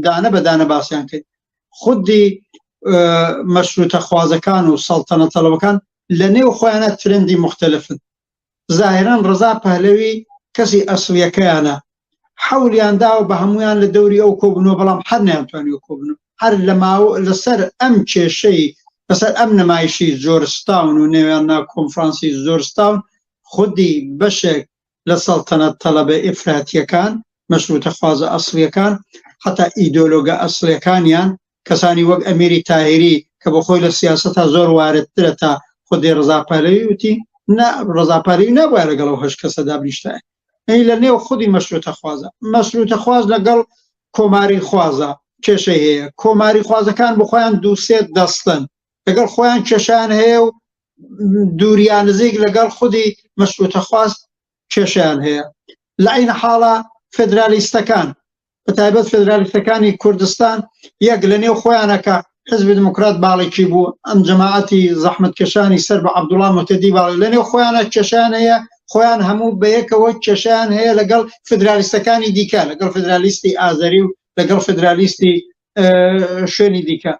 دانە بە دانە باسییان کرد خودی مەشروتە خوازەکان و سەڵتەنە تەڵەبەکان لە نێو خۆیانە ترندی مختلفن ظاهرا ڕزا پەهلەوی کەسی ئەسڵیەکەیانە حەولیان داوە بە هەمویان لە دەوری ئەو کۆبنەوە بەڵام هەر نەیانتوانیوە کۆبنەوە هەر لە ماوە لەسەر ئەم کێشەی لەسەر ئەم نمایشی جۆرستاون و نێویان نا کۆنفرانسی جۆرستاون خودی بەشێک لە سەڵتەنەت تەڵەبە ئیفراتیەکان مەشروتەخوازە ئەسڵیەکان حتا ئیدۆلۆگە ئەسڵیەکانیان کەسانی وەک ئەمیری تاهیری کە بۆ خۆی لە سیاسەتا زۆر واردترە تا خودی ڕەزا پەهلەوی وتی نا ڕەزا پەهلەوی نابوایە لەگەڵ ئەو هەشت کەسە دابنیشتایە ئەی لە نێو خودی مەشروتەخوازە مەشروتەخواز لەگەڵ کۆماری خوازە کێشەی هەیە کۆماری خوازەکان بۆ خۆیان دووسێ دەستن لەگەڵ خۆیان کێشیان هەیە و دووریان نزیک لەگەڵ خودی مەشروتەخواز کێشیان هەیە لە عین حاڵە فدرالیستەکان بە تایبەت فدرالیستەکانی کوردستان یەک لە نێو خۆیانەکە حزبی دموکرات باڵێکی بوو ئەم جەماعەتی زەحمەتکێشانی سەر بە عەبدوڵا موهتەدی باڵی لە نێو خۆیانە کێشیان هەیە خۆیان هەموو بەیەکەوە کێشیان هەیە لەگەڵ فدرالیستەکانی دیکە لەگەڵ فدرالیستی ئازەری و لەگەڵ فدرالیستی شوێنی دیکە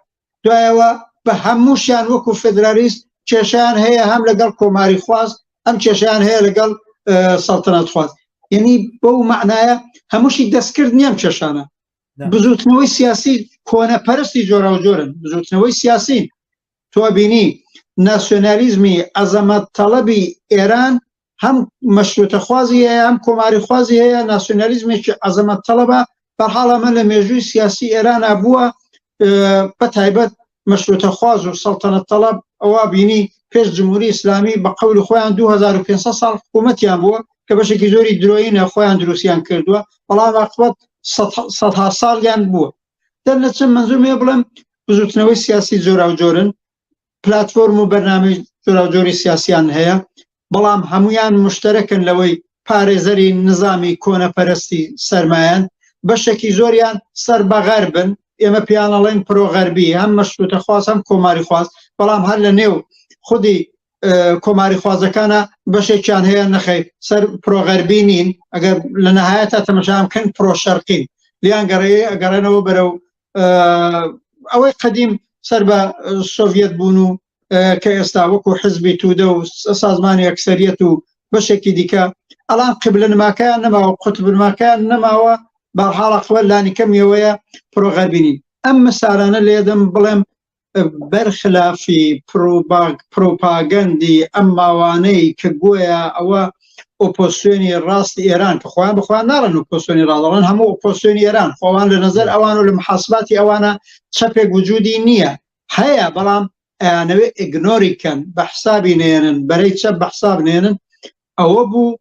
دوایەوە بە هەمووشیان وەکو فدرالیست کێشیان هەیە هەم لەگەڵ کۆماری خواز ئەم کێشیان هەیە لەگەڵ سەڵتەنەت خواز یعنی بەو معنایە هەمووشی دەستکرد نییە کێشانە بزوتنەوەی سیاسی کۆنەپەرستی جۆراوجۆرن بزوتنەوەی سیاسین تۆ بینی ناسیۆنالیزمی عەزەمەت تەڵەبی ئێران هەم مەشروتەخوازی هەیە هەم کۆماری خوازی هەیە ناسیۆنالیزمێکی عەزەمەت تەڵەبە بەرحاڵ ئەمە لە مێژووی سیاسی ئێرانە بووە بە تایبەت مەشروتەخواز و سەڵتەنەت تەڵەب ئەوە بینی پێش جمهوری ئیسلامی بە قەولی خۆیان 2500 ساڵ حکوومەتیان بووە کە بەشێکی زۆری درۆینە خۆیان دروستیان کردووە بەڵام عاقبەت سەدها ساڵیان بووە دەرنەچم منزورمێ بڵێم بزوتنەوەی سیاسی جۆراوجۆرن پلاتفۆرم و بەرنامەی جۆراوجۆری سیاسیان هەیە بەڵام هەمویان مشتەرەکن لەوەی پارێزەری نظامی کۆنەپەرستی سەرمایەن بەشێکی زۆریان سەر بە غەربن ئێمە پێیان ئەڵێن پرۆغەربی هەم مەشروتە خواز هەم کۆماری خواز بەڵام هەر لە نێو خودی کۆماری خوازەکانە بەشێکیان هەیە نەخەی سەر پرۆغەربی نین ئەگەر لە نهایەتە تەمەشام کەن پرۆشەرقین لیان گەڕێ ئەگەڕێنەوە بەرەو ئەوەی قەدیم سەر بە سۆڤەت بوون و کە ئێستا وەکو حزبی تودە و سازمانی ئەکسەریەت و بەشێکی دیکە ئەڵان قبلە نماکەیان نەماوە قوتب نماکەیان نەماوە بەرحاڵە قوە لانی کەمیەوەیە پرۆغەربینین ئەم مسالانە لێدەم بڵێم بەرخلافی پرۆپاگەندی ئەم ماوانەی کە گۆیا ئەوە ئۆپۆسیۆنی ڕاستی ئێران کە خۆیان بەخۆیان ناڵێن ئۆپۆسیۆنی ڕاست دەڵێن هەموو ئۆپۆسیۆنی ئێران خۆوان لە نظر ئەوان و لە محاسباتی ئەوانە چەپێک وجودی نییە هەیە بەڵام ئەیانەوێ ignore ی کەن بە حسابی نێنن بەرەی چەپ بە حساب نێنن ئەوە بوو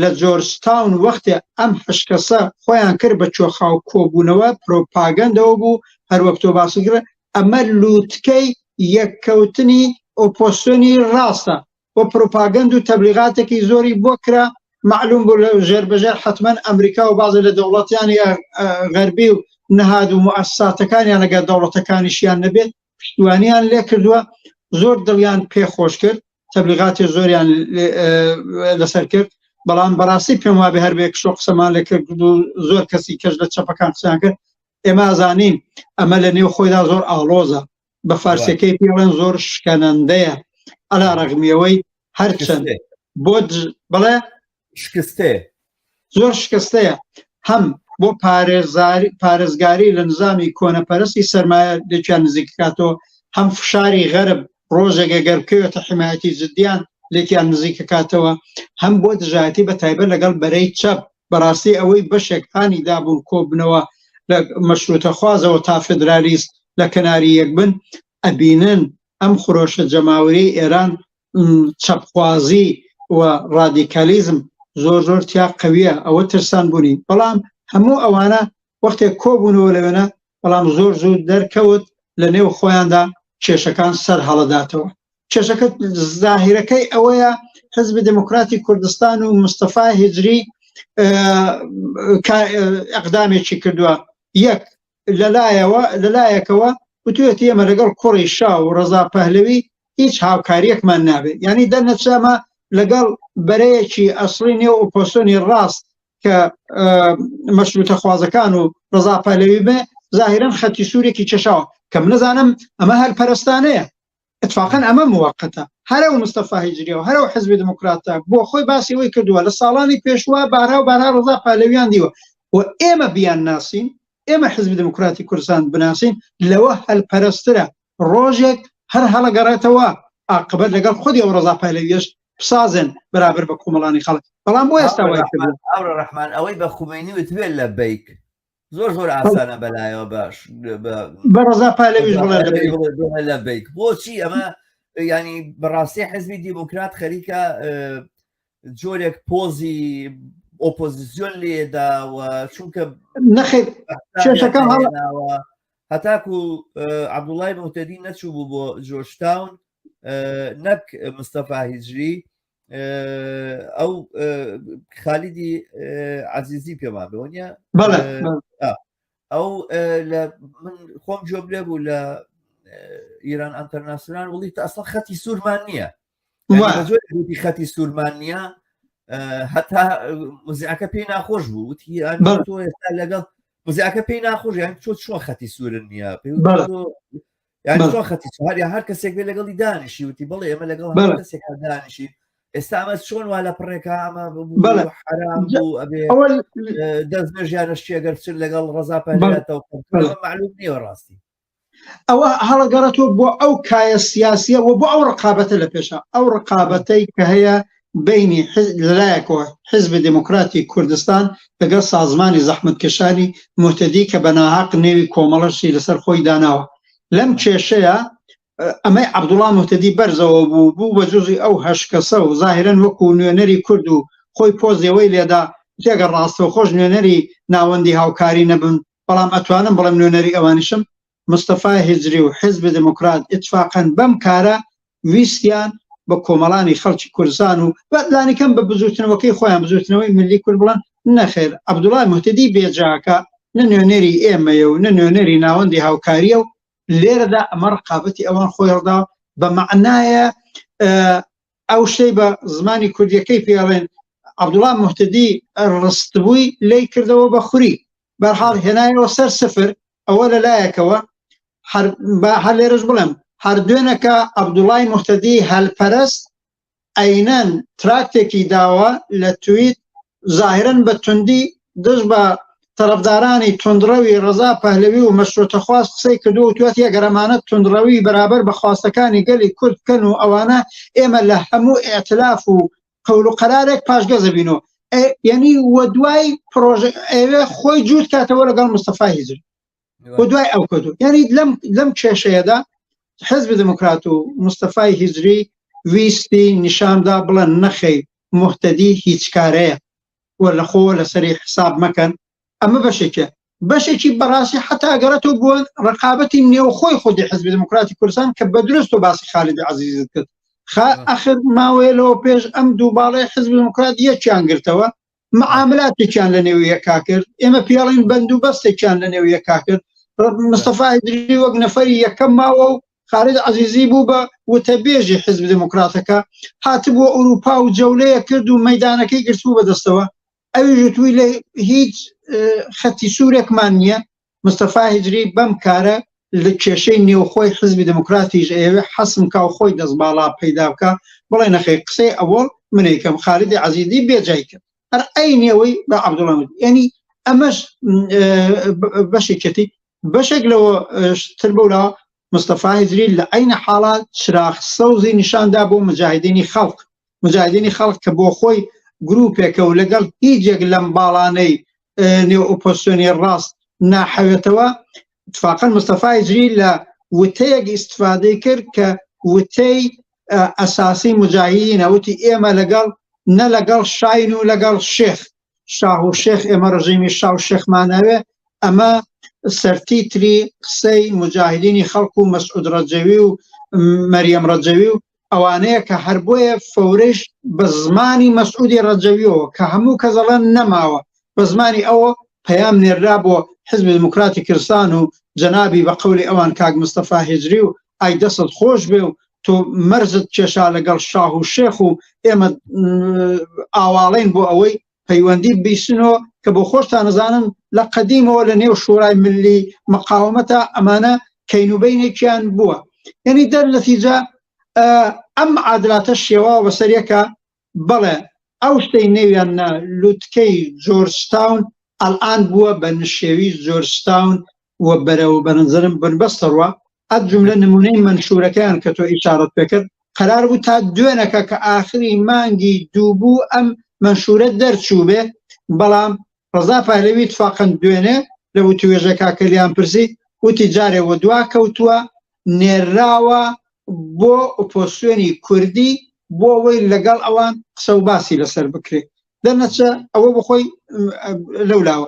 لە جۆرجتاون وەختێ ئەم حشکەسە خۆیان کرد بە چۆخاو کۆبوونەوە پرۆپاگەندەوە بوو هەروەک تۆ باسی کرد ئەمە لووتکەی یەککەوتنی ئۆپۆسیۆنی ڕاستە و پرۆپاگەند و تەبلیغاتێکی زۆری بۆ کرا معلوم بوو لە ژێر بەژێر حتمما ئەمریکا و بازی لە دەوڵەتیان یا غەربی و نەهاد و موئەسساتەکانیان لەگەر دەوڵەتەکانیشیان نەبێت پشتیوانیان لێ کردووە زۆر دڵیان پێخۆش کرد تەبلیغاتی زۆریان لەسەر کرد بەڵام بەڕاستی پێم وابێ هەر بێک شۆ قسەمان لێ کرد و زۆر کەسی کەش لە چەپەکان قسەیان کرد ئێمە ئازانین ئەمە لە نێو خۆیدا زۆر ئاڵۆزە بە فارسیەکەی پێڵێن زۆر شکەنەندەیە ئەلا ڕەغمیەوەی هەرچەند بۆ بڵێ شکستەیە زۆر شکستەیە هەم بۆ پارێزاری پارێزگاری لە نظامی کۆنەپەرستی سەرمایە لێکیان نزیک کاتەوە هەم فشاری غەرب ڕۆژێک گەر بکەوێتە حمایەتی جدیان لێکیان نزیک کاتەوە هەم بۆ دژایەتی بە تایبەت لەگەڵ بەرەی چەپ بەڕاستی ئەوەی بەشێک هانی دابوون کۆبنەوە لە مەشروتە خوازەوە تا فدرالیست لە کەناری یەک بن ئەبینن ئەم خرۆشە جەماوەری ئێران چەپخوازی و ڕادیکالیزم زۆر زۆر تیا قویە ئەوە ترسان بوونی بەڵام هەموو ئەوانە وەختێک کۆبوونەوە لەوێنە بەڵام زۆر زوو دەرکەوت لە نێو خۆیاندا کێشەکان سەر هەڵەداتەوە کێشەکە زاهیرەکەی ئەوەیە حزب دموکراتی کوردستان و مستەفا هجری ئەقدامێکی کردووە یەک لەلایەوە لەلایەکەوە وتوێتی ئێمە لەگەڵ کوڕی شا و ڕەزا پەهلەوی هیچ هاوکاریەکمان نابێت یعنی دەرنەچامە لەگەڵ بەرەیەکی ئەسڵی نێو ئۆپۆسیۆنی ڕاست کە مەشروتە خوازەکان و ڕەزا پەهلەوی بێ زاهیرەن خەتی سوورێکی کێشاوە کە من نەزانم ئەمە هەر پەرستانەیە اتفاقا ئەمە موقتە. هەرە و مستەفا هیجریە و هەرە و حزبی دموکراتە بۆ خۆی باسی ئەوەی کردووە لە ساڵانی پێشوە بارها و بارها ڕەزا پالەویان دیوە و ئێمە بیان ناسین ئێمە حزبی دموکراتی کوردستان بناسین لەوە هەلپەرسترە ڕۆژێک هەر هەڵەگەڕێتەوە ئاقبەت لەگەڵ خودی ئەو ڕەزا پەهلەویەش بسازن بەرابەر بە کۆمەڵانی خەڵک بەڵام بۆ ئێستا وای کردووە. هاوڕێ ڕەحمان ئەوەی بە خومەینی وتبێ لەبەیک زۆر زۆر ئاسانە بەلایەوە باش بە ڕەزا پەهلەویش بڵێ لەبەیک. بڵێ لەبەیک بۆچی ئەمە ینی بەڕاستی حزبی دیموکرات خەریکە جۆرێک پۆزی ئۆپۆزیسیۆن لێدا و چونکە نەخێر کێشەکە هەڵناوە هەتاکو عەبدوڵای موهتەدی نەچوو بوو بۆ جۆرجتاون نەک مستەفا هیجری ئەو خالیدی عزیزی پێمان بەوە نیە ئەو لە من خۆم جۆب لێ بوو لە ئیران ئەتەرناسیۆنال وڵی ئەسڵ خەتی سوورمان نییە وتی خەتی سوورمان نییە هەتا مزیعەکە پێی ناخۆش بوو وتی تۆ ئێستا لەگەڵ مزیعەکە پێی ناخۆش یان چۆ چۆن خەتی سوورن نییە یان چۆن خەتی هەر هەر کەسێک بێ لەگەڵی دانیشی وتی بڵێ ئێمە لەگەڵ کەسێک دانیشی ئێستا ئەمە چۆن وا لە پڕێکا ئەمە حرام بوو ئەبێ دەست نوێژیانە شتێگەر چ لەگەڵ ڕەزا پەلاتەوە معلوم نییە ڕاستی ئەوە هەڵەگەڕێتەوە بۆ ئەو کایە سیاسیە و بۆ ئەو ڕقابەتە لە پێشە ئەو ڕقابەتەی کە هەیە بینی لەلایەکەوە حزب دموکراتی کوردستان لەگەڵ سازمانی زەحمەتکێشانی موهتەدی کە بە ناهەق نێوی کۆمەڵەشی لەسەر خۆی داناوە لەم کێشەیە ئەمەی عەبدوڵا موهتەدی بەرزەوە بوو بوو بە جزی ئەو هەشت کەسە و زاهرەن وەکو نوێنەری کورد و خۆی پۆزێوەی لێدا تێگە ڕاستەوخۆش نوێنەری ناوەندی هاوکاری نەبن بەڵام ئەتوانم بڵێم نوێنەری ئەوانیشم، مستەفا هیجری و حیزبی دێموکرات ئیتفاقەن بەم کارە ویستیان بە کۆمەڵانی خەڵکی کوردستان و بە لانیکەم بە بزووتنەوەکەی خۆیان بزووتنەوەی ملی کورد بڵێن نەخێر عەبدوڵای موهتەدی بێجاکە نە نوێنەری ئێمەیە و نە نوێنەری ناوەندی هاوکارییە و لێرەدا ئەمە ڕقابەتی ئەوان خۆی هەڵدا بە مەعنایە ئەو شتەی بە زمانی کوردیەکەی پێڵێن عەبدوڵا موهتەدی ڕستبووی لی کردەوە بە خوری بەرحاڵ هێنایەوە سەر سفر ئەوە لە لایەکەوە هەر لێرەش بڵێم هەر دوێنەکە عەبدوڵای موهتەدی هەلپەرست ئەینەن تراکتێکی داوە لە تویت زاهرەن بە توندی دژ بە تەرەفدارانی توندڕەوی ڕەزا پەهلەوی و مەشروتەخواز قسەی کردووە و تویەتی ئەگەر ئەمانە توندڕەوی بەرابەر بە خواستەکانی گەلی کورد بکەن و ئەوانە ئێمە لە هەموو ئیعتلاف و قەول و قەرارێک پاشگەز ئەبینەوە یعنی وە دوای پرۆژە ئەوێ خۆی جووت کاتەوە لەگەڵ مستەفا هیجری و دوای ئەو کردو یعنی لەم لەم کێشەیەدا حزب دموکرات و مستەفای هیجری ویستی نیشاندا بڵێن نەخەی موهتەدی هیچ کارەیە و لە خۆوە لەسەری حساب مەکەن ئەمە بەشێکە بەشێکی بەڕاستی حتا ئەگەڕێتەوە بۆ ڕقابەتی نێوخۆی خودی حزبی دموکراتی کوردستان کە بە دروست و باسی خالید عەزیزت کرد خا ئەخر ماوەیە لەوە پێش ئەم دوو باڵەی حزبی دموکرات یەکیان گرتەوە معاملاتێکیان لە نێو یەکا کرد ئێمە پێڵین بەند و بەستێکیان لە نێو یەکا کرد مستەفا هیجری وەک نەفەری یەکەم ماوە و خالید عەزیزی بوو بە وتەبێژی حزب دموکراتەکە هاتبووە ئەوروپا و جەولەیە کرد و مەدانەکەی گرتبوو بەدەستەوە ئەویش وتووی لە هیچ خەتی سوورێکمان نییە مستەفا هیجری بەم کارە لە کێشەی نێوخۆی حزبی دموکراتیش ئەیەوێ حەسم کا و خۆی دەست باڵا پەیدا بکا بڵێ نەخێر قسەی ئەوەڵ منەیکەم خالیدی عەزیزی بێجای کرد هەر عەینی ئەوەی بە عەبدوڵا وت یعنی ئەمەش بەشێکێتی بەشێک لەوە تر بەولا مستەفا هیجری لە عەینە حاڵا چراخ سەوزی نیشاندا بۆ مجاهدینی خەڵق مجاهدینی خەڵک کە بۆ خۆی گروپێکە و لەگەڵ هیچ یەک لەم باڵانەی نێو ئۆپۆزسیۆنی ڕاست ناحەوێتەوە اتفاقا مستەفا هیجری لە وتەیەک ئیستفادەی کرد کە وتەی ئەساسی مجاهدینە وتی ئێمە لەگەڵ نە لەگەڵ شاین و لەگەڵ شێخ شاه و شێخ ئێمە ڕژیمی شا و شێخمانەوێ ئەمە سەرتیتری قسەی مجاهدینی خەڵک و مەسعود ڕەجەوی و مەریەم ڕەجەوی و ئەوانەیە کە هەر بۆیە فەورەیش بە زمانی مەسعودی ڕەجەویەوە کە هەموو کەس ئەڵێن نەماوە بە زمانی ئەوە پەیام نێررا بۆ حزبی دموکراتی کرستان و جەنابی بە قەولی ئەوان کاک مستەفا هیجری و ئای دەستت خۆش بێ و تۆ مەرزت کێشا لەگەڵ شاه و شێخ و ئێمە ئاواڵین بۆ ئەوەی پەیوەندی بیسنەوە کە بۆ خۆشتان ئەزانن لە قەدیمەوە لە نێو شورای ملی مقاومەتە ئەمانە کەینوبینێکیان بووە یعنی دەر نەتیجە. ئەم معادلاتە شێواوە بەسەر یەکە بەڵێ ئەو شتەی نێویان نا لوتکەی جۆرجتاون ئەلئان بووە بە نشێوی جۆرجتاون و بەرەو بەنەزەرم بنبەستە ڕوا ئەت جملە نمونەی مەنشورەکەیان کە تۆ ئیشارەت پێکرد قەرار بوو تا دوێنەکە کە ئاخری مانگی دوو بوو ئەم مەنشورە دەرچوو بێ بەڵام ڕەزا پەهلەوی تفاقەن دوێنێ لە وتوێژەکە کە لیان پرسی وتی جارێ وەدوا کەوتووە نێرراوە بۆ ئۆپۆسیۆنی کوردی بۆ ئەوەی لەگەڵ ئەوان قسە و باسی لەسەر بکرێت دەرنەچە ئەوە بخۆی لەولاوە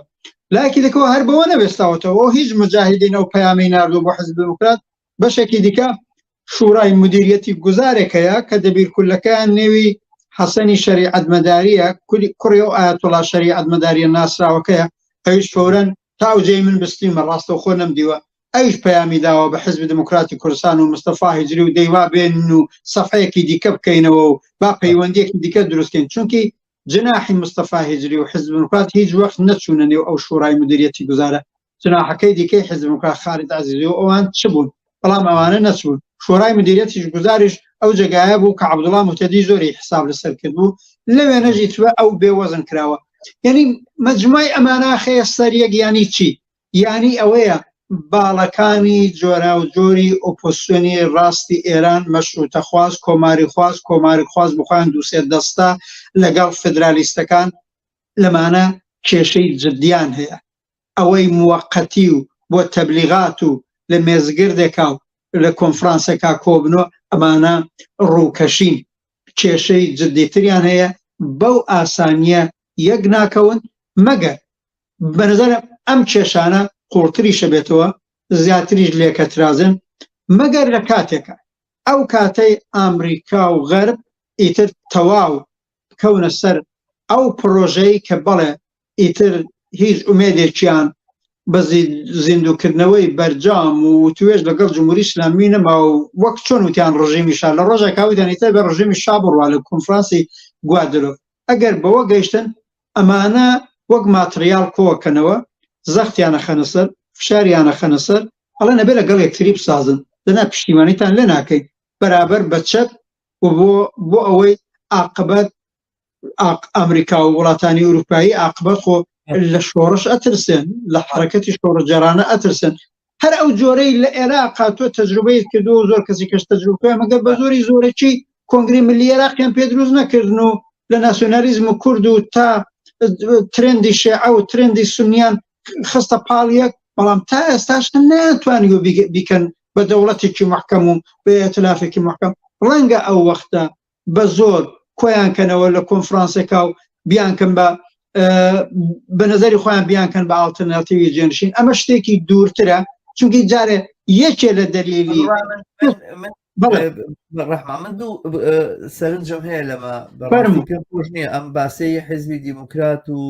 لایەکی دیکەوە هەر بەوە نەوێستاوەتەوە هیچ مجاهدین ئەو پەیامی ناردوو بۆ حزب دیموکرات بەشێکی دیکە شورای مدیریەتی گوزارێک هەیە کە دەبیرکولەکەیان نێوی حەسەنی شەریعەتمەداریە کوڕی ئەو ئایەتوڵا شەریعەتمەداریە ناسراوەکەیە ئەویش فەورەن تا ئەو جێی من بستیمە ڕاستەوخۆ نەمدیوە ئەویش پەیامی داوە بە حزبی دموکراتی کوردستان و مستەفا هیجری و دەیوا بێن و سەفەیەکی دیکە بکەینەوە و با پەیوەندیەکی دیکە دروستکەین چونکی جناحی مستەفا هیجری و حزب دموکرات هیچ وەخت نەچوونە نێو ئەو شورای مدیریەتی گوزارە جناحەکەی دیکەی حزب دموکرات خالد عەزیزی و ئەوان چ بوون بەڵام ئەوانە نەچوون شۆرای مدیریەتیش گوزاریش ئەو جێگایە بوو کە عەبدوڵا موهتەدی زۆری حساب لەسەر کرد بوو لەوێ نەژی توە ئەو بێوەزن کراوە یعنی مەجموعی ئەمانە خەیە سەر یەک یانی چی یانی ئەوەیە باڵەکانی جۆراوجۆری ئۆپۆزسیۆنی ڕاستی ئێران مەشروتەخواز کۆماریخواز کۆماریخواز بخۆیان دووسێ دەستە لەگەڵ فدرالیستەکان لەمانە کێشەی جدیان هەیە ئەوەی موەقەتی و بۆ تەبلیغات و لە مێزگردێکا و لە کۆنفرانسێکا کۆبنەوە ئەمانە ڕووکەشین کێشەی جدیتریان هەیە بەو ئاسانیە یەک ناکەون مەگەر بەنظرم ئەم کێشانە قوڵتریشە بێتەوە زیاتریش لێکەترازن مەگەر لە کاتێکە ئەو کاتەی ئامریکا و غەرب ئیتر تەواو بکەونە سەر ئەو پڕۆژەی کە بەڵێ ئیتر هیچ ئومێدێکیان بە زیندووکردنەوەی بەرجام و وتوێژ لەگەڵ جمهوری ئیسلامی نەما و وەک چۆن وتیان ڕژیمی شا لە ڕۆژێکا وتیان ئیتر بە ڕژیمی شا بڕوا لە کۆنفرانسی گوادلۆف ئەگەر بەوە گەیشتن ئەمانە وەک ماتریال کۆکەنەوە زەختیانە خەنە سەر فشاریانە خەنە سەر ئەڵێن ئەبێ لەگەڵ یەکتری بسازن دەنا پشتیوانیتان لێ ناکەین بەرابەر بە چەپ و بۆ بۆ ئەوەی ئاقبەت ئەمریکا و وڵاتانی ئەوروپایی ئاقبەت خۆ لە شۆڕش ئەترسێن لە حرەکەتی شۆڕجێرانە ئەترسن هەر ئەو جۆرەی لە عێراق تۆ تەجروبەی کردو و زۆر کەسی کەش تەجروبە مەگەر بە زۆری زۆرەکی کۆنگری ملی عێراقیان پێ دروست نەکردن و لە ناسیۆنالیزم و کورد و تا ترندی شێعە و ترندی سنیان خستە پاڵ یەک بەڵام تا ئێستاش نەیانتوانیوە بیکەن بە دەوڵەتێکی محکەم و بە ئیتلافێکی محکەم ڕەنگە ئەو وەختە بە زۆر کۆیان کەنەوە لە کۆنفرانسێکا و بیانکەن بە بە نظری خۆیان بیانکەن بە ئاڵتەرناتیوی جێنشین ئەمە شتێکی دوورترە چونکی جارێ یەکێ لە دەلیلی ڕەحما من دوو سەرنجم هەیە لەمە پێم خۆش نییە ئەم باسەی حزبی دیموکرات و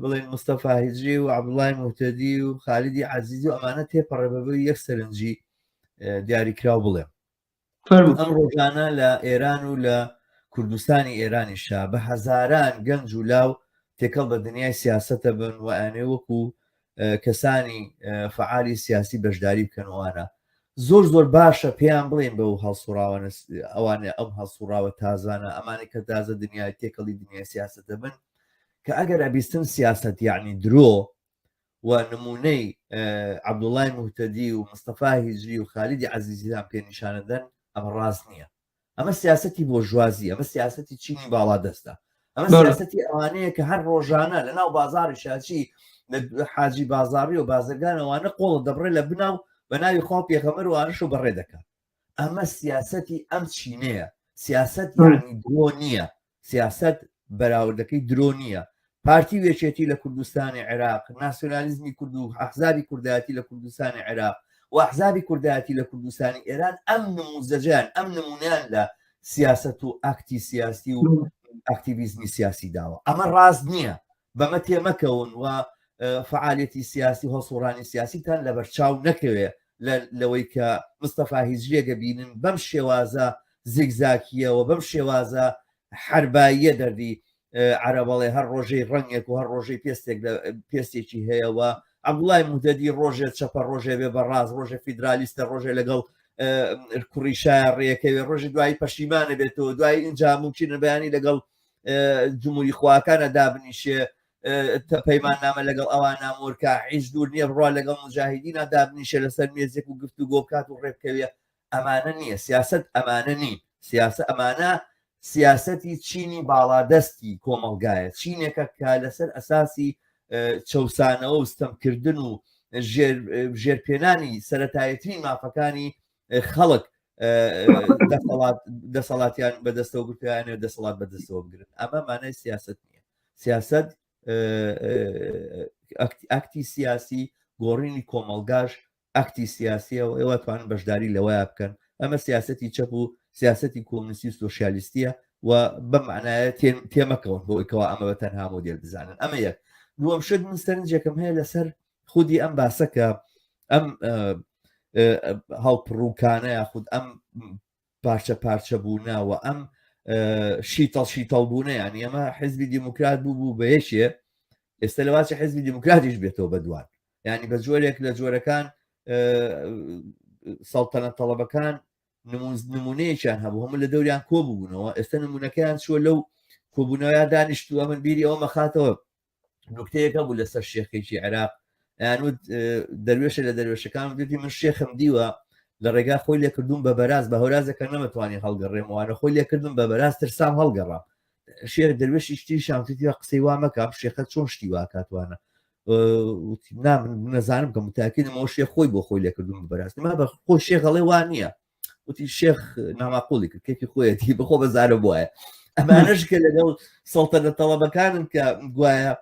بڵێن مستەفا هیجری و عەبدوڵای موهتەدی و خالیدی عەزیزی و ئەمانە تێپەڕێ بەبێ یەک سەرنجی دیاریکراو بڵێم ئەم ڕۆژانە لە ئێران و لە کوردستانی ئێرانیشا بە هەزاران گەنج و لاو تێکەڵ بە دنیای سیاسەتە بن و ئەیانەوێ وەکو کەسانی فعالی سیاسی بەشداری بکەن وانە زۆر زۆر باشە پێیان بڵێن بەو هەڵسوڕاوە ئەوانە ئەم هەڵسوڕاوە تازانە ئەمانەی کە تازە دنیای تێکەڵی دنیای سیاسەتە بن کە ئەگەر ئەبیستن سیاست یعنی درۆ و نمونەی عەبدوڵای موهتەدی و مستەفا هیجری و خالیدی عەزیزیان پێ نیشانەدەن ئەمە ڕاست نییە ئەمە سیاستی بۆرژوازی ئەمە سیاستی چینی باڵادەستە ئەمە سیاستی ئەوانەیە کە هەر ڕۆژانە لە ناو بازاری شاچی حاجی بازاڕی و بازرگان ئەوانە قۆڵ دەبڕێ لە بناو بە ناوی خوا پێغەمبەر وانش و بەڕێ دەکات ئەمە سیاستی ئەم چینەیە سیاست یعنی درۆ نییە سیاسەت بەراوردەکەی درۆ نییە. پارتی و یەکێتی لە کوردستانی عێراق، ناسیۆنالیزمی کورد و ئەحزابی کوردایەتی لە کوردستانی عێراق و ئەحزابی کوردایەتی لە کوردستانی ئێران ئەم نموزەجەیان، ئەم نمونەیان لە سیاسەت و ئاکتی سیاسی و ئاکتیڤیزمی سیاسی داوە. ئەمە ڕاست نییە. بەمە تێمەکەون و فەعالیەتی سیاسی و هەڵسوڕانی سیاسیتان لەبەرچاو نەکەوێ لەوەی کە مستەفا هیجریەگە بینن بەم شێوازە زیگزاکییەوە بەم شێوازە حرباییە دەردی عەرەبەڵێ هەر ڕۆژەی ڕەنگێک و هەر ڕۆژەی پێستێک لە پێستێکی هەیە و عەبدوڵای موهتەدی ڕۆژێ چەپە ڕۆژێ بێ بە ڕاست ڕۆژێ فیدرالیستە ڕۆژێ لەگەڵ کوڕی شایە ڕێەکەوێ ڕۆژی دوایی پەشیمانە بێتەوە دوای اینجا ممکنە بەیانی لەگەڵ جمهوری خواکانە دابنیشێ پەیمان نامە لەگەڵ ئەوان نامۆرکە هیچ دوور نییە بڕوا لەگەڵ مجاهدینا دابنیشێ لەسەر مێزێک و گفت و گۆکات و ڕێبکەوێ ئەمانە نییە سیاست ئەمانە نین سیاسە ئەمانە سیاسەتی چینی باڵادەستی کۆمەڵگایە، چینێکە کە لەسەر ئەساسی چەوسانەوە و ستەمکردن و ژێرپێنانی سەتایەترین مافەکانی خەڵک دەسەڵاتیان بەدەستەوە گرتویانە دەسەڵات بەدەستەوە بگرن ئەمە مانای سیاست نییە سیاست ئەکتی سیاسی گۆڕینی کۆمەڵگاش ئەکتی سیاسیە و ئێوە توانن بەشداری لەوەیا بکەن ئەمە سیاسەتی چەپ و سیاسەتی کۆمنیستی و سۆسیالیستیە و بەم معنایە تێمەکەون بۆ ئەوەی کەوا ئەمە بە تەنها مۆدێل بزانن ئەمە یەک دووەم شت من سەرنجێکم هەیە لەسەر خودی ئەم باسە کە ئەم هەڵپڕوکانە یاخود ئەم پارچە پارچە بوونە و ئەم شیتەڵ شیتەڵ بوونە یانی ئەمە حزبی دیموکرات بوو بوو بە یەکێ ئێستا لەواچە حزبی دیموکراتیش بێتەوە بە دوان ینی بە جۆرێک لە جۆرەکان سەڵتەنە تەڵەبەکان نمونەیەکیان هەبوو هەموو لە دەوریان کۆ بوونەوە ئێستا نمونەکەیان چووە لەو کۆبوونەوە دانیشتووە من بیری ئەوە مەخاتەوە نکتەیەک هەبوو لەسەر شێخێکی عێراق ئەیانوت دەروێشە لە دەروێشەکان دوتی من شێخم دیوە لە ڕێگا خۆی لێکردوم بە بەراز بە هەورازەکە نەمەتوانی هەڵگەڕێم وانە خۆی لێکردم بە بەراز ترسام هەڵگەڕام شێر دەروێشی شتی شامتیوە قسەی وا مەکە شێخە چۆن شتی واکاتوانە نا من نەزانم کە متاکیدم ئەو شێخ خۆی بۆ خۆی لێکردوم بە بەراز ما بە خۆ شێخەڵێ وا نییە وتی شێخ ناماقولی کرد کێکی خۆیەتی بەخۆ بەزارە بواە ئەمانەش کە لەگەڵ سەڵتەنە تەڵەبەکانن کە گوایە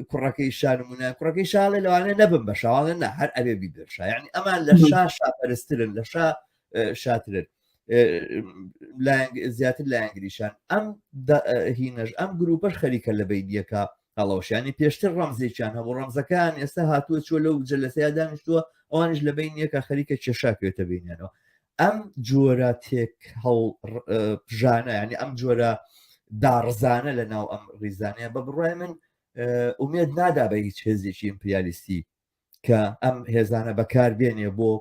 کوڕەکەی شانمونە کوڕەکەی شاڵێ لەوانە نەبم بە شاوانە نە هەر ئەبێ بیبێشا یعنی ئەمان لە شا شاپەرسترن لە شا شاترن زیاتر لایەنگریشان ئەم هینەش ئەم گروپەش خەریکە لە بینیەکە هەڵەوەشانی پێشتر ڕەمزێکیان هەبوو ڕەمزەکان ئێستا هاتووە چوە لەو جەلەسەیە دانیشتووە ئەوانیش لە بین یەکە خەریکە کێشاکەوێتە بینیانەوە ئەم جۆرە تێک هەڵ ژانە ینی ئەم جۆرە داڕزانە لە ناو ئەم ڕیزانەیە بە بڕای من ئومێد نادا بە هیچ هێزێکی ئیمپریالیستی کە ئەم هێزانە بەکار بێنێ بۆ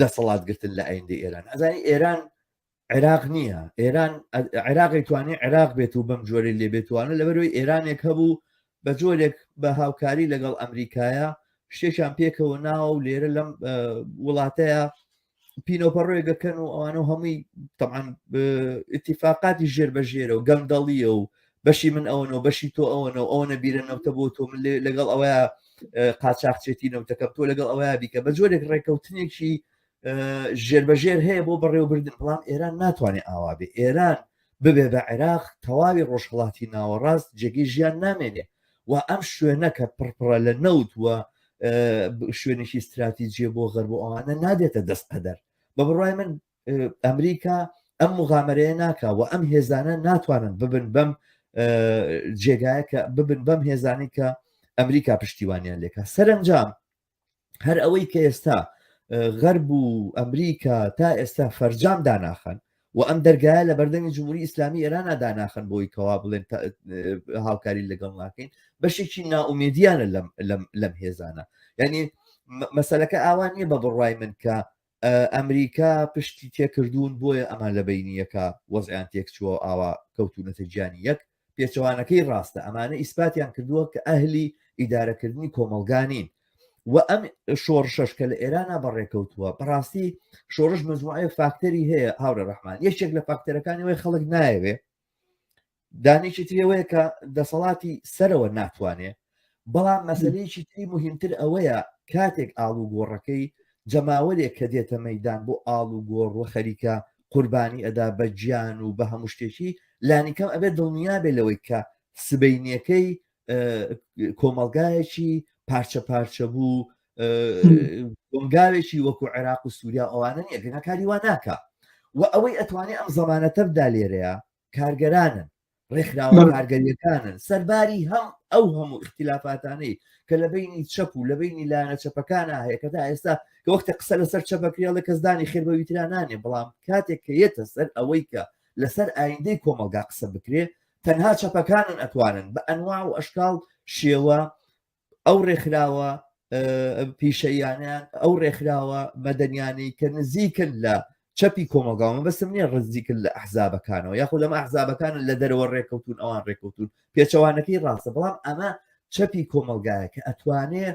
دەسەڵات گرتن لە ئایندەی ئێران ئەزانی ئێران عێراق نییە ئێران عێراقی توانێت عێراق بێت و بەم جۆرەی لێ بێتوانە لەبەرەوەی ئێرانێک هەبوو بە جۆرێک بە هاوکاری لەگەڵ ئەمریکایە شتێکیان پێکەوە ناوە و لێرە لەم وڵاتەیە پینۆپەڕۆیەکەن و ئەوانە و هەمووی طبعا اتفاقاتی ژێر بە ژێرە و گەندەڵیە و بەشی من ئەوەنە و بەشی تۆ ئەوەنە و ئەوەنە بیرە نەوتە بۆ تۆ من لەگەڵ ئەوەیە قاچاخچێتی نەوتەکەم تۆ لەگەڵ ئەوەیە بیکە بە جۆرێک ڕێککەوتنێکی ژێربەژێر هەیە بۆ بەڕێوەبردن بەڵام ئێران ناتوانێت ئاوا بێ ئێران ببێ بە عێراق تەواوی ڕۆژهڵاتی ناوەڕاست جێگەی ژیان نامێنێ و ئەم شوێنە کە پڕپڕە لە نەوت و شوێنێکی استراتیجیە بۆ غەرب و ئەوانە نادێتە دەست قەدەر بە بڕای من ئەمریکا ئەم مغامرەیە ناکا و ئەم هێزانە ناتوانن ببن بەم جێگایە کە ببن بەم هێزانی کە ئەمریکا پشتیوانیان لێکا سەرنجام هەر ئەوەی کە ئێستا غەرب و ئەمریکا تا ئێستا فەرجام داناخەن و ئەم دەرگایە لە بەردەمی جمهوری ئیسلامی ئێرانە داناخەن بۆی کەوا بڵێن هاوکاری لەگەڵ ناکەین بەشێکی ناومێدیانە لەم لەم لەم هێزانە یعنی مەسەلەکە ئاوا نییە بە بڕای من کە ئەمریکا پشتی تێکردوون بۆیە ئەمان لە بینیەکە وەزیان تێکچووە ئاوا کەوتونەتە گیانی یەک پێچەوانەکەی ڕاستە ئەمانە ئیسپاتیان کردووە کە ئەهلی ئیدارەکردنی کۆمەڵگا نین و ئەم شۆڕشەش کە لە ئێرانە بەڕێکەوتووە بەڕاستی شۆڕش مجموعەیە فاکتەری هەیە هاوڕێ ڕەحمان یەکێک لە فاکتەرەکانی ئەوەی خەڵک نایەوێ دانێکی تری ئەوەیە کە دەسەڵاتی سەرەوە ناتوانێ بەڵام مەسلەیەکی تری مهمتر ئەوەیە کاتێک ئاڵوگۆڕەکەی جەماوەرێک کە دێتە مەدان بۆ ئاڵوگۆڕ و خەریکە قوربانی ئەدا بە گیان و بە هەموو شتێکی لانیکەم ئەبێت دڵنیا بێ لەوەی کە سبینیەکەی کۆمەلگایەکی پارچە پارچە بوو گۆنگاوێکی وەکو عێراق و سووریا ئەوانە نیە گەناکاری وا ناکە و ئەوەی ئەتوانێت ئەم زەمانەتە بدا لێرەیە کارگەرانن ڕێکخراوە کارگەریەکانن سەرباری هەم ئەو هەموو اختلافاتانەی کە لە بینی چەپ و لە بینی لایەنە چەپەکانە هەیە کە تا ئێستا کە وەختە قسە لەسەر چەپەکرێڵە کەسدانی خێر بە ویترا نانێ بەڵام کاتێک کە یەتە سەر ئەوەی کە لەسەر ئایندەی کۆمەڵگا قسە بکرێ تەنها چەپەکانن ئەتوانن بە ئەنوا و ئەشکاڵ شێوە ئەو ڕێکخراوە پیشەیانیان ئەو ڕێکخراوە مەدەنیانەی کە نزیکن لە چەپی کۆمەڵگاوە مەبەستم نییە ڕزیکن لە ئەحزابەکانەوە یاخود لەمە ئەحزابەکانن لە دەرەوە ڕێککەوتون ئەوان ڕێککەوتون پێچەوانەکەی ڕاستە بەڵام ئەمە چەپی کۆمەڵگایە کە ئەتوانێ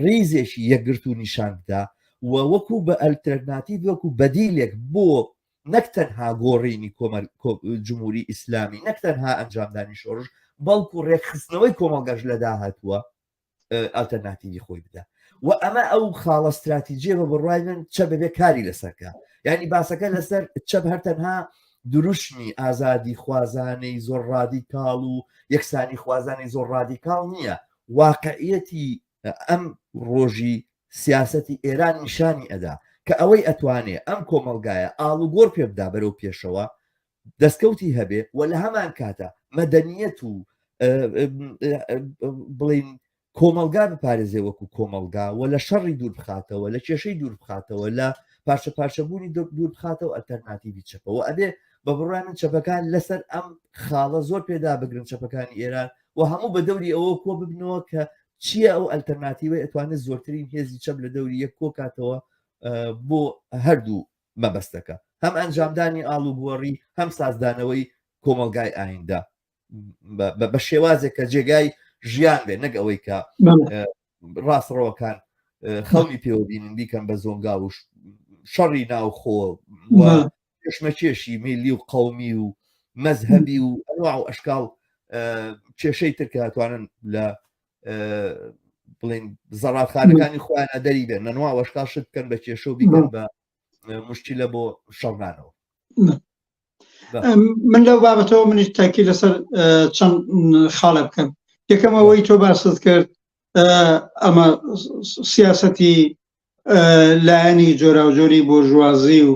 ڕیزێکی یەکگرتوو نیشان بدا و وەکو بە ئەلتەرناتیڤ وەکو بەدیلێک بۆ نەک تەنها گۆڕینی کۆمەر جمهوری ئیسلامی نەک تەنها ئەنجامدانی شۆڕش بەڵکو ڕێکخستنەوەی کۆمەڵگەش لە داهاتووە ئەلتەرناتیڤی خۆی بدا و ئەمە ئەو خاڵە استراتیجیە بە بڕوای من چە بەبێ کاری لەسەرکە یعنی باسەکە لەسەر چەپ هەر تەنها دروشمی ئازادی خوازانەی زۆر ڕادیکاڵ و یەکسانی خوازانی زۆر ڕادیکاڵ نییە واقعیەتی ئەم ڕۆژی سیاسەتی ئێران نیشانی ئەدا کە ئەوەی ئەتوانێ ئەم کۆمەڵگایە ئاڵوگۆڕ پێ بدا بەرەو پێشەوە دەستکەوتی هەبێ و لە هەمان کاتە مەدەنیەت و بڵین کۆمەلگا بپارێزێ وەکو کۆمەلگا و لە شەڕی دوور بخاتەوە لە کێشەی دوور بخاتەوە لە پارچە پارچەبوونی دوور بخاتەوە ئەلتەرناتیوی چەپەوە ئەبێ بە بڕای من چەپەکان لەسەر ئەم خاڵە زۆر پێدا بگرن چەپەکانی ئێران و هەموو بە دەوری ئەوە کۆ ببنەوە کە چییە ئەو ئەلتەرناتیوەی ئەتوانێت زۆرترین هێزی چەپ لە دەوری یەک کۆکاتەوە بۆ هەردوو مەبەستەکە هەم ئەنجامدانی ئاڵوگۆڕی هەم سازدانەوەی کۆمەڵگای ئایندە بە شێوازێک کە جێگای ژیان بێ نەک ئەوەی کە ڕاستڕەوەکان خەونی پێوە بینن بیکەن بە زۆنگا و شەڕی ناوخۆ کێشمەکێشی میلی و قەومی و مەزهەبی و ئەنواع و ئەشکاڵ کێشەی تر کە توانن لە بڵین زەڕافخانەکانی خۆیان دەری بێن نەنوا وەشکا شت بکەن بە کێشە و بیکەن بە مشکلە بۆ شەڕنانەوە. من لەو بابەتەوە منیش تاکی لەسەر چەند خاڵە بکەم یەکەم ئەوەی تۆ باست کرد ئەمە سیاسەتی لایەنی جۆراوجۆری بۆرژوازی و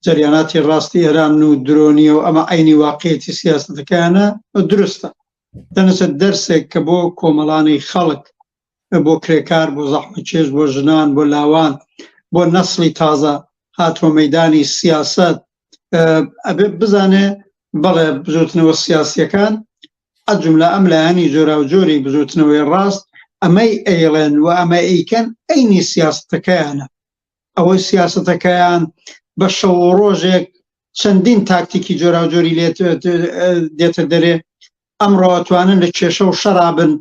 جەریاناتی ڕاستی ئێران و درۆنیە و ئەمە عینی واقعەتی سیاستەکانە دروستە دەنەچە دەرسێک کە بۆ کۆمەڵانی خەڵک بۆ کرێکار بۆ زەحمەتکێش بۆ ژنان بۆ لاوان بۆ نەسڵی تازە هاتووە مەدانی سیاست ئەبێ بزانێ بەڵێ بزوتنەوە سیاسیەکان ئەجملە ئەم لایەنی جۆراوجۆری بزوتنەوەی ڕاست ئەمەی ئەیڵێن و ئەمە ئەیکەن ئەینی سیاستەکەیانە ئەوەی سیاستەکەیان بە شەو و ڕۆژێک چەندین تاکتیکی جۆراوجۆری لێ دێتە دەرێ ئەمڕۆ ئەتوانن لە کێشە و شەرابن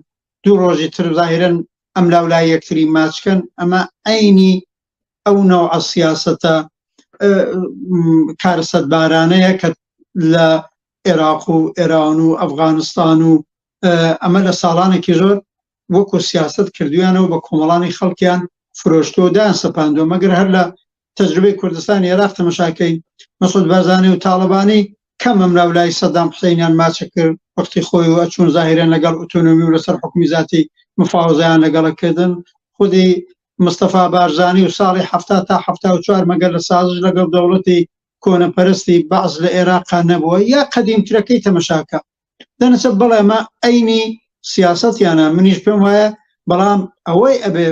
دوو ڕۆژی تر زاهیرەن ئەم لاولای یەکتری ماچکەن ئەمە عینی ئەو نەوعە سیاسەتە کارەسەتبارانەیە کە لە عێراق و ئێران و ئەفغانستان و ئەمە لە ساڵانێکی زۆر وەکو سیاست کردویانەوە بە کۆمەڵانی خەڵکیان فرۆشتۆ دایان سەپاندووە مەگەر هەر لە تەجروبەی کوردستانی عێراق تەمەشاکەین مەسعود بارزانی و تاڵەبانی کەم ئەملاولای سەدام حسینیان ماچە کرد وەختی خۆی و ئەچوون زاهیرەن لەگەڵ ئۆتۆنۆمی و لەسەر حکومی زاتی مفاوەزەیان لەگەڵە کردن خودی مستەفا بارزانی و ساڵی 70 تا 74 مەگەر لە سازش لەگەڵ دەوڵەتی کۆنەپەرستی بەعس لە عێراقا نەبووە یا قەدیمترەکەی تەمەشاکە دەنەچە بەڵێ ئەمە ئەینی سیاسەتیانە منیش پێم وایە بەڵام ئەوەی ئەبێ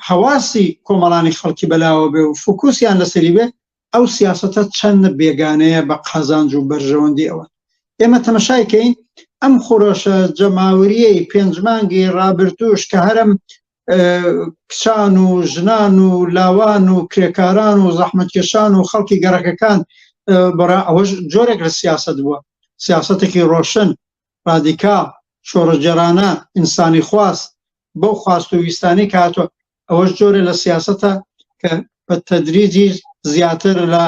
هەواسی کۆمەڵانی خەڵکی بەلاوە بێ و فوکوسیان لەسەری بێ ئەو سیاسەتە چەند بێگانەیە بە قازانج و بەرژەوەندی ئەوە ئێمە تەمەشای کەین ئەم خرۆشە جەماوریەی پێنج مانگی ڕابردوش کە هەرم کچان و ژنان و لاوان و کرێکاران و زەحمەتکێشان و خەڵکی گەڕەکەکان بەڕا ئەوەش جۆرێک لە سیاست بووە سیاستێکی ڕۆشن ڕادیکاڵ شۆڕشگێڕانە ئینسانی خواست بەو خواست و ویستانەی کە هاتووە ئەوەش جۆرە لە سیاسەتە کە بە تەدریجی زیاتر لە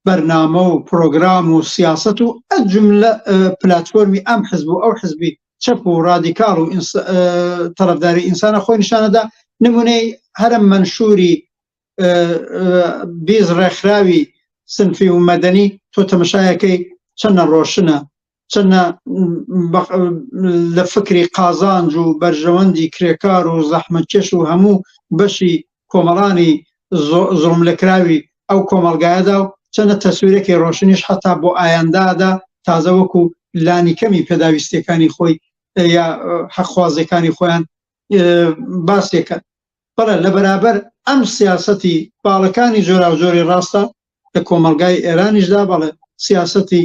بەرنامە و پرۆگرام و سیاسەت و ئەجملە پلاتفۆرمی ئەم حزب و ئەو حزبی چەپ و ڕادیکاڵ و تەرەفداری ئینسانە خۆی نیشانەدا نمونەی هەرم مەنشوری بیز ڕێکخراوی سنفی و مەدەنی تۆ تەمەشایەکەی چەندە ڕۆشنە چەندە لە فکری قازانج و بەرژەوەندی کرێکار و زەحمەتکێش و هەموو بەشی کۆمەڵانی زوڵملێکراوی ئەو کۆمەڵگایەدا و چەندە تەسویرێکی ڕۆشنیش حتا بۆ ئایندادا تازە وەکو لانی کەمی پێداویستیەکانی خۆی یا حەقخوازیەکانی خۆیان باسێکە بەڵێ لە بەرابەر ئەم سیاسەتی باڵەکانی جۆراوجۆری ڕاستە لە کۆمەڵگای ئێرانیشدا بەڵێ سیاسەتی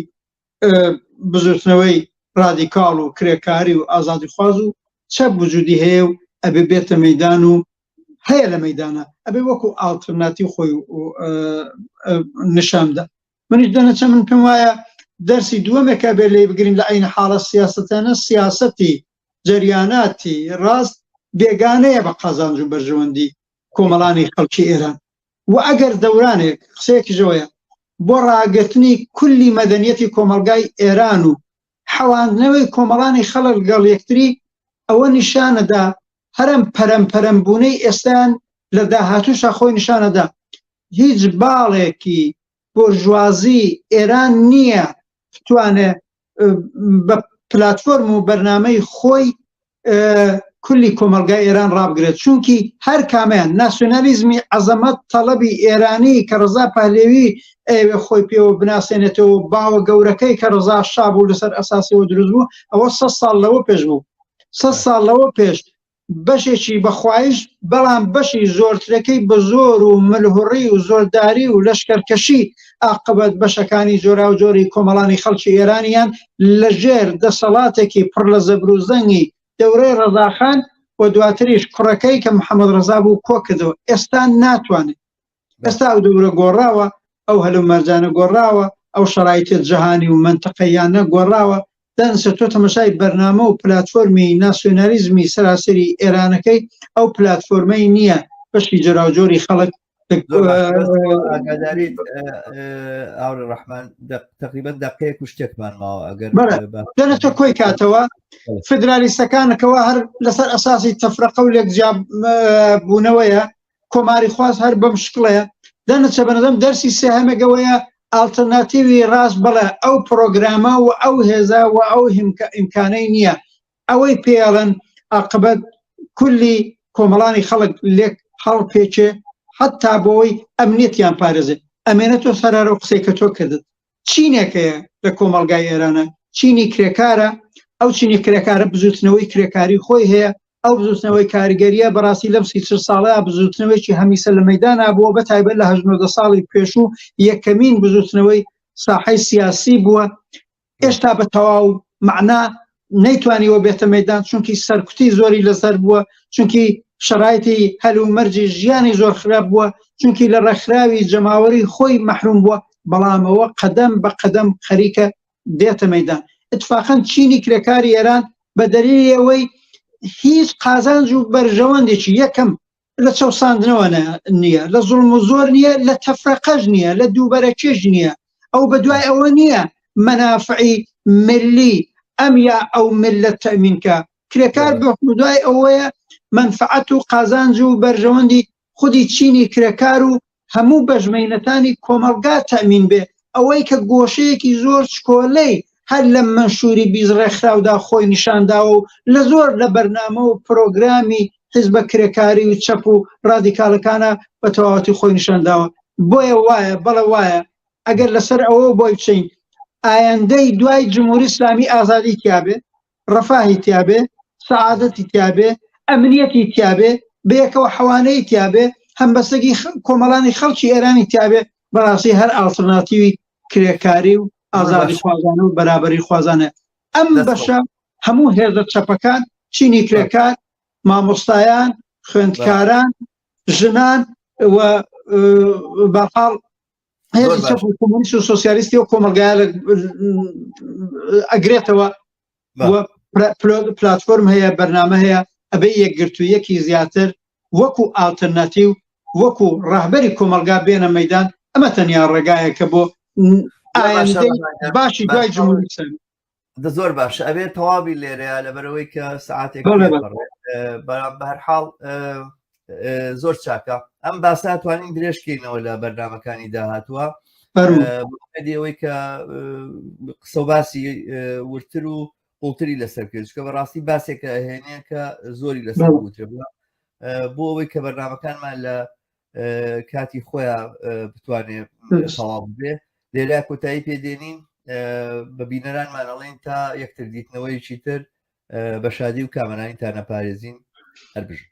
بزوتنەوەی رادیکاڵ و کرێکاری و ئازادیخواز و چەپ وجودی هەیە و ئەبێ بێتە مەدان و. هەیە لە مەدانە ئەبێ وەکو ئاڵترناتیو خۆی نیشاندا منیش دەنەچە من پێم وایە دەرسی دووەمێکە بێ لێ بگرین لە عین حاڵە سیاستانە سیاسەتی جەریاناتی ڕاست بێگانەیە بە قازانج و بەرژەوەندی کۆمەڵانی خەڵکی ئێران و ئەگەر دەورانێک قسەیەکیشەوەیە بۆ ڕاگرتنی کولی مەدەنیەتی کۆمەڵگای ئێران و حەواندنەوەی کۆمەڵانی خەڵک گەڵ یەکتری ئەوە نیشانەدا هەرم پەرەم پەرەم بوونەی ئێستایان لە داهاتووشا خۆی نیشانەدا هیچ باڵێکی بۆرژوازی ئێران نییە بتوانێ بە پلتفۆرم و بەرنامەی خۆی کولی کۆمەلگای ئێران ڕابگرێت چونکی هەر کامیان ناسیۆنالیزمی عەزەمەت تەڵەبی ئێرانی کە ڕزا پەهلەوی ئەوێ خۆی پێوە بناسێنێتەوە باوە گەورەکەی کە ڕزا شا بوو لەسەر ئەساسیەوە دروست بوو ئەوە سە ساڵ لەوە پێش بوو سە ساڵ لەوە پێش بەشێکی بە خوایش بەڵام بەشی زۆرترەکەی بە زۆر و ملهوڕی و زۆرداری و لەشکەرکەشی ئاقبەت بەشەکانی جۆراوجۆری کۆمەڵانی خەڵکی ئێرانیان لەژێر دەسەڵاتێکی پڕ لە زەبروزەنگی دەورەی ڕەزاخان و دواتریش کوڕەکەی کە محەممەد ڕەزا بوو کۆکردەوە ئێستا ناتوانێت ئێستا ئەو دەورە گۆڕاوە ئەو هەلومەرجانە گۆڕاوە ئەو شەرایتە جەهانی و مەنتەقەیانە گۆڕاوە دەنسە تۆ تەمەشای بەرنامە و پلاتفۆرمی ناسیۆنالیزمی سەراسەری ئێرانەکەی ئەو پلاتفۆرمەی نییە بەشی جۆراوجۆری خەڵک ئاگاداریت ئاوری ڕەحمان تقریبا دقەیەک و شتێکمان ماوە ئەگەر دەنەتە کۆی کاتەوە فدرالیستەکانەکەەوە هەر لەسەر ئەساسی تەفرەقە و لێک بوونەوەیە کۆماری خواز هەر بەم شکڵەیە دەنەچە بەنەدەم دەرسی سێهەمێکەوەیە ئاڵتەرناتیوی ڕاست بڵێ ئەو پرۆگرامە و ئەو هێزە و ئەو ئیمکانەی نییە ئەوەی پێڵن ئاقبەت کولی کۆمەڵانی خەڵک لێک هەڵپێچێ حتا بۆی ئەمنیەتیان پارێزێ ئەمێنە تۆ سەرارە و قسەی کە تۆ کردت چینێک هەیە لە کۆمەڵگای ئێرانە چینی کرێکارە ئەو چینی کرێکارە بزوتنەوەی کرێکاری خۆی هەیە ئەو بزوتنەوەی کاریگەریە بەڕاستی لەم سی ساڵەیە بزوتنەوەیکی هەمیسە لە مەدانا بووە بە تایبەت لە هەژنۆدە ساڵی پێشوو یەکەمین بزوتنەوەی ساحەی سیاسی بووە ئێشتا بە تەواو معنا نەیتوانیوە بێتە مەدان چونکی سەرکوتی زۆری لەسەر بووە چونکی شەرایتی هەل و مەرجی ژیانی زۆر خراپ بووە چونکی لە ڕێکخراوی جەماوەری خۆی مەحروم بووە بەڵامەوە قەدەم بە قەدەم خەریکە دێتە مەدان اتفاقەن چینی کرێکاری ئێران بە دەلیلی ئەوەی هیچ قازانج و بەرژەوەندێکی یەکەم لە چەوساندنەوە نییە لە زوڵم و زۆر نییە لە تەفرەقەش نییە لە دووبەرەکێش نییە ئەو بە دوای ئەوە نییە مەنافعی ملی ئەم یا ئەو ملت تەمینکە کرێکار بە دوای ئەوەیە منفعەت و قازانج و بەرژەوەندی خودی چینی کرێکار و هەموو بەشمەینەتانی کۆمەڵگا تەئمین بێ، ئەوەی کە گۆشەیەکی زۆر چکۆلەی هەر لەم مەنشووری بیز ڕێکخراودا خۆی نیشان داوە و لە زۆر لە بەرنامە و پرۆگرامی حیزبە کرێکاری و چەپ و ڕادیکالەکانا بە تەواوەتی خۆی نیشان داوە. بۆیە وایە، بەڵێ وایە، ئەگەر لەسەر ئەوە بۆی بچین ئایەندەی دوای جمهوری ئیسلامی ئازادی تیابێ، ڕەفاهی تیابێ، سەعادەتی تیابێ، ئەمنیەتی تیابێ، بەیەکەوە حەوانەی تیابێ، هەمبەستەگی کۆمەڵانی خەڵکی ئێرانی تیابێ، بەڕاستی هەر ئاڵترناتیوی کرێکاری و ئازادیخوازانە و بەرابەری خوازانە. ئەم بەشە هەموو هێزە چەپەکان، چینی کرێکار، مامۆستایان، خوێندکاران، ژنان و بەرحاڵ هێزی چەپ و کۆمۆنیست و سۆسیالیستی و کۆمەڵگایە ئەگرێتەوە پلاتفۆرم هەیە بەرنامە هەیە ئەبێ یەکگرتوویەکی زیاتر وەکو ئالتەرناتیو وەکو ڕەهبەری کۆمەڵگا بێنە مەدان ئەمە تەنیا ڕێگایەکە بۆ ئایندەی باشی دوای جمهوری ئیسلامی دە زۆر باشە ئەبێت تەواوی لێرەیە لەبەرەوەی کە سعاتێک بەڵام بەهەرحاڵ زۆر چاکە ئەم باسا توانین درێژکەینەوە لە بەرنمەکانی داهاتوە ئەوەی کە قسە باسی ورتر و قوڵتری لەسەر کرد چکە بەڕاستی باسێکە هێنێ کە زۆری لەسەر وترێ بۆ ئەوەی کە بەرنمەکانمان لە کاتی خۆیان بتوانێ تەواو بێ لێرە کۆتایی پێدێنین بە بینەرانمان ئەڵێن تا یەکتر دیتنەوەیەکی تر بە شادی و کامەرانی تا نەپارێزین هەر بژین.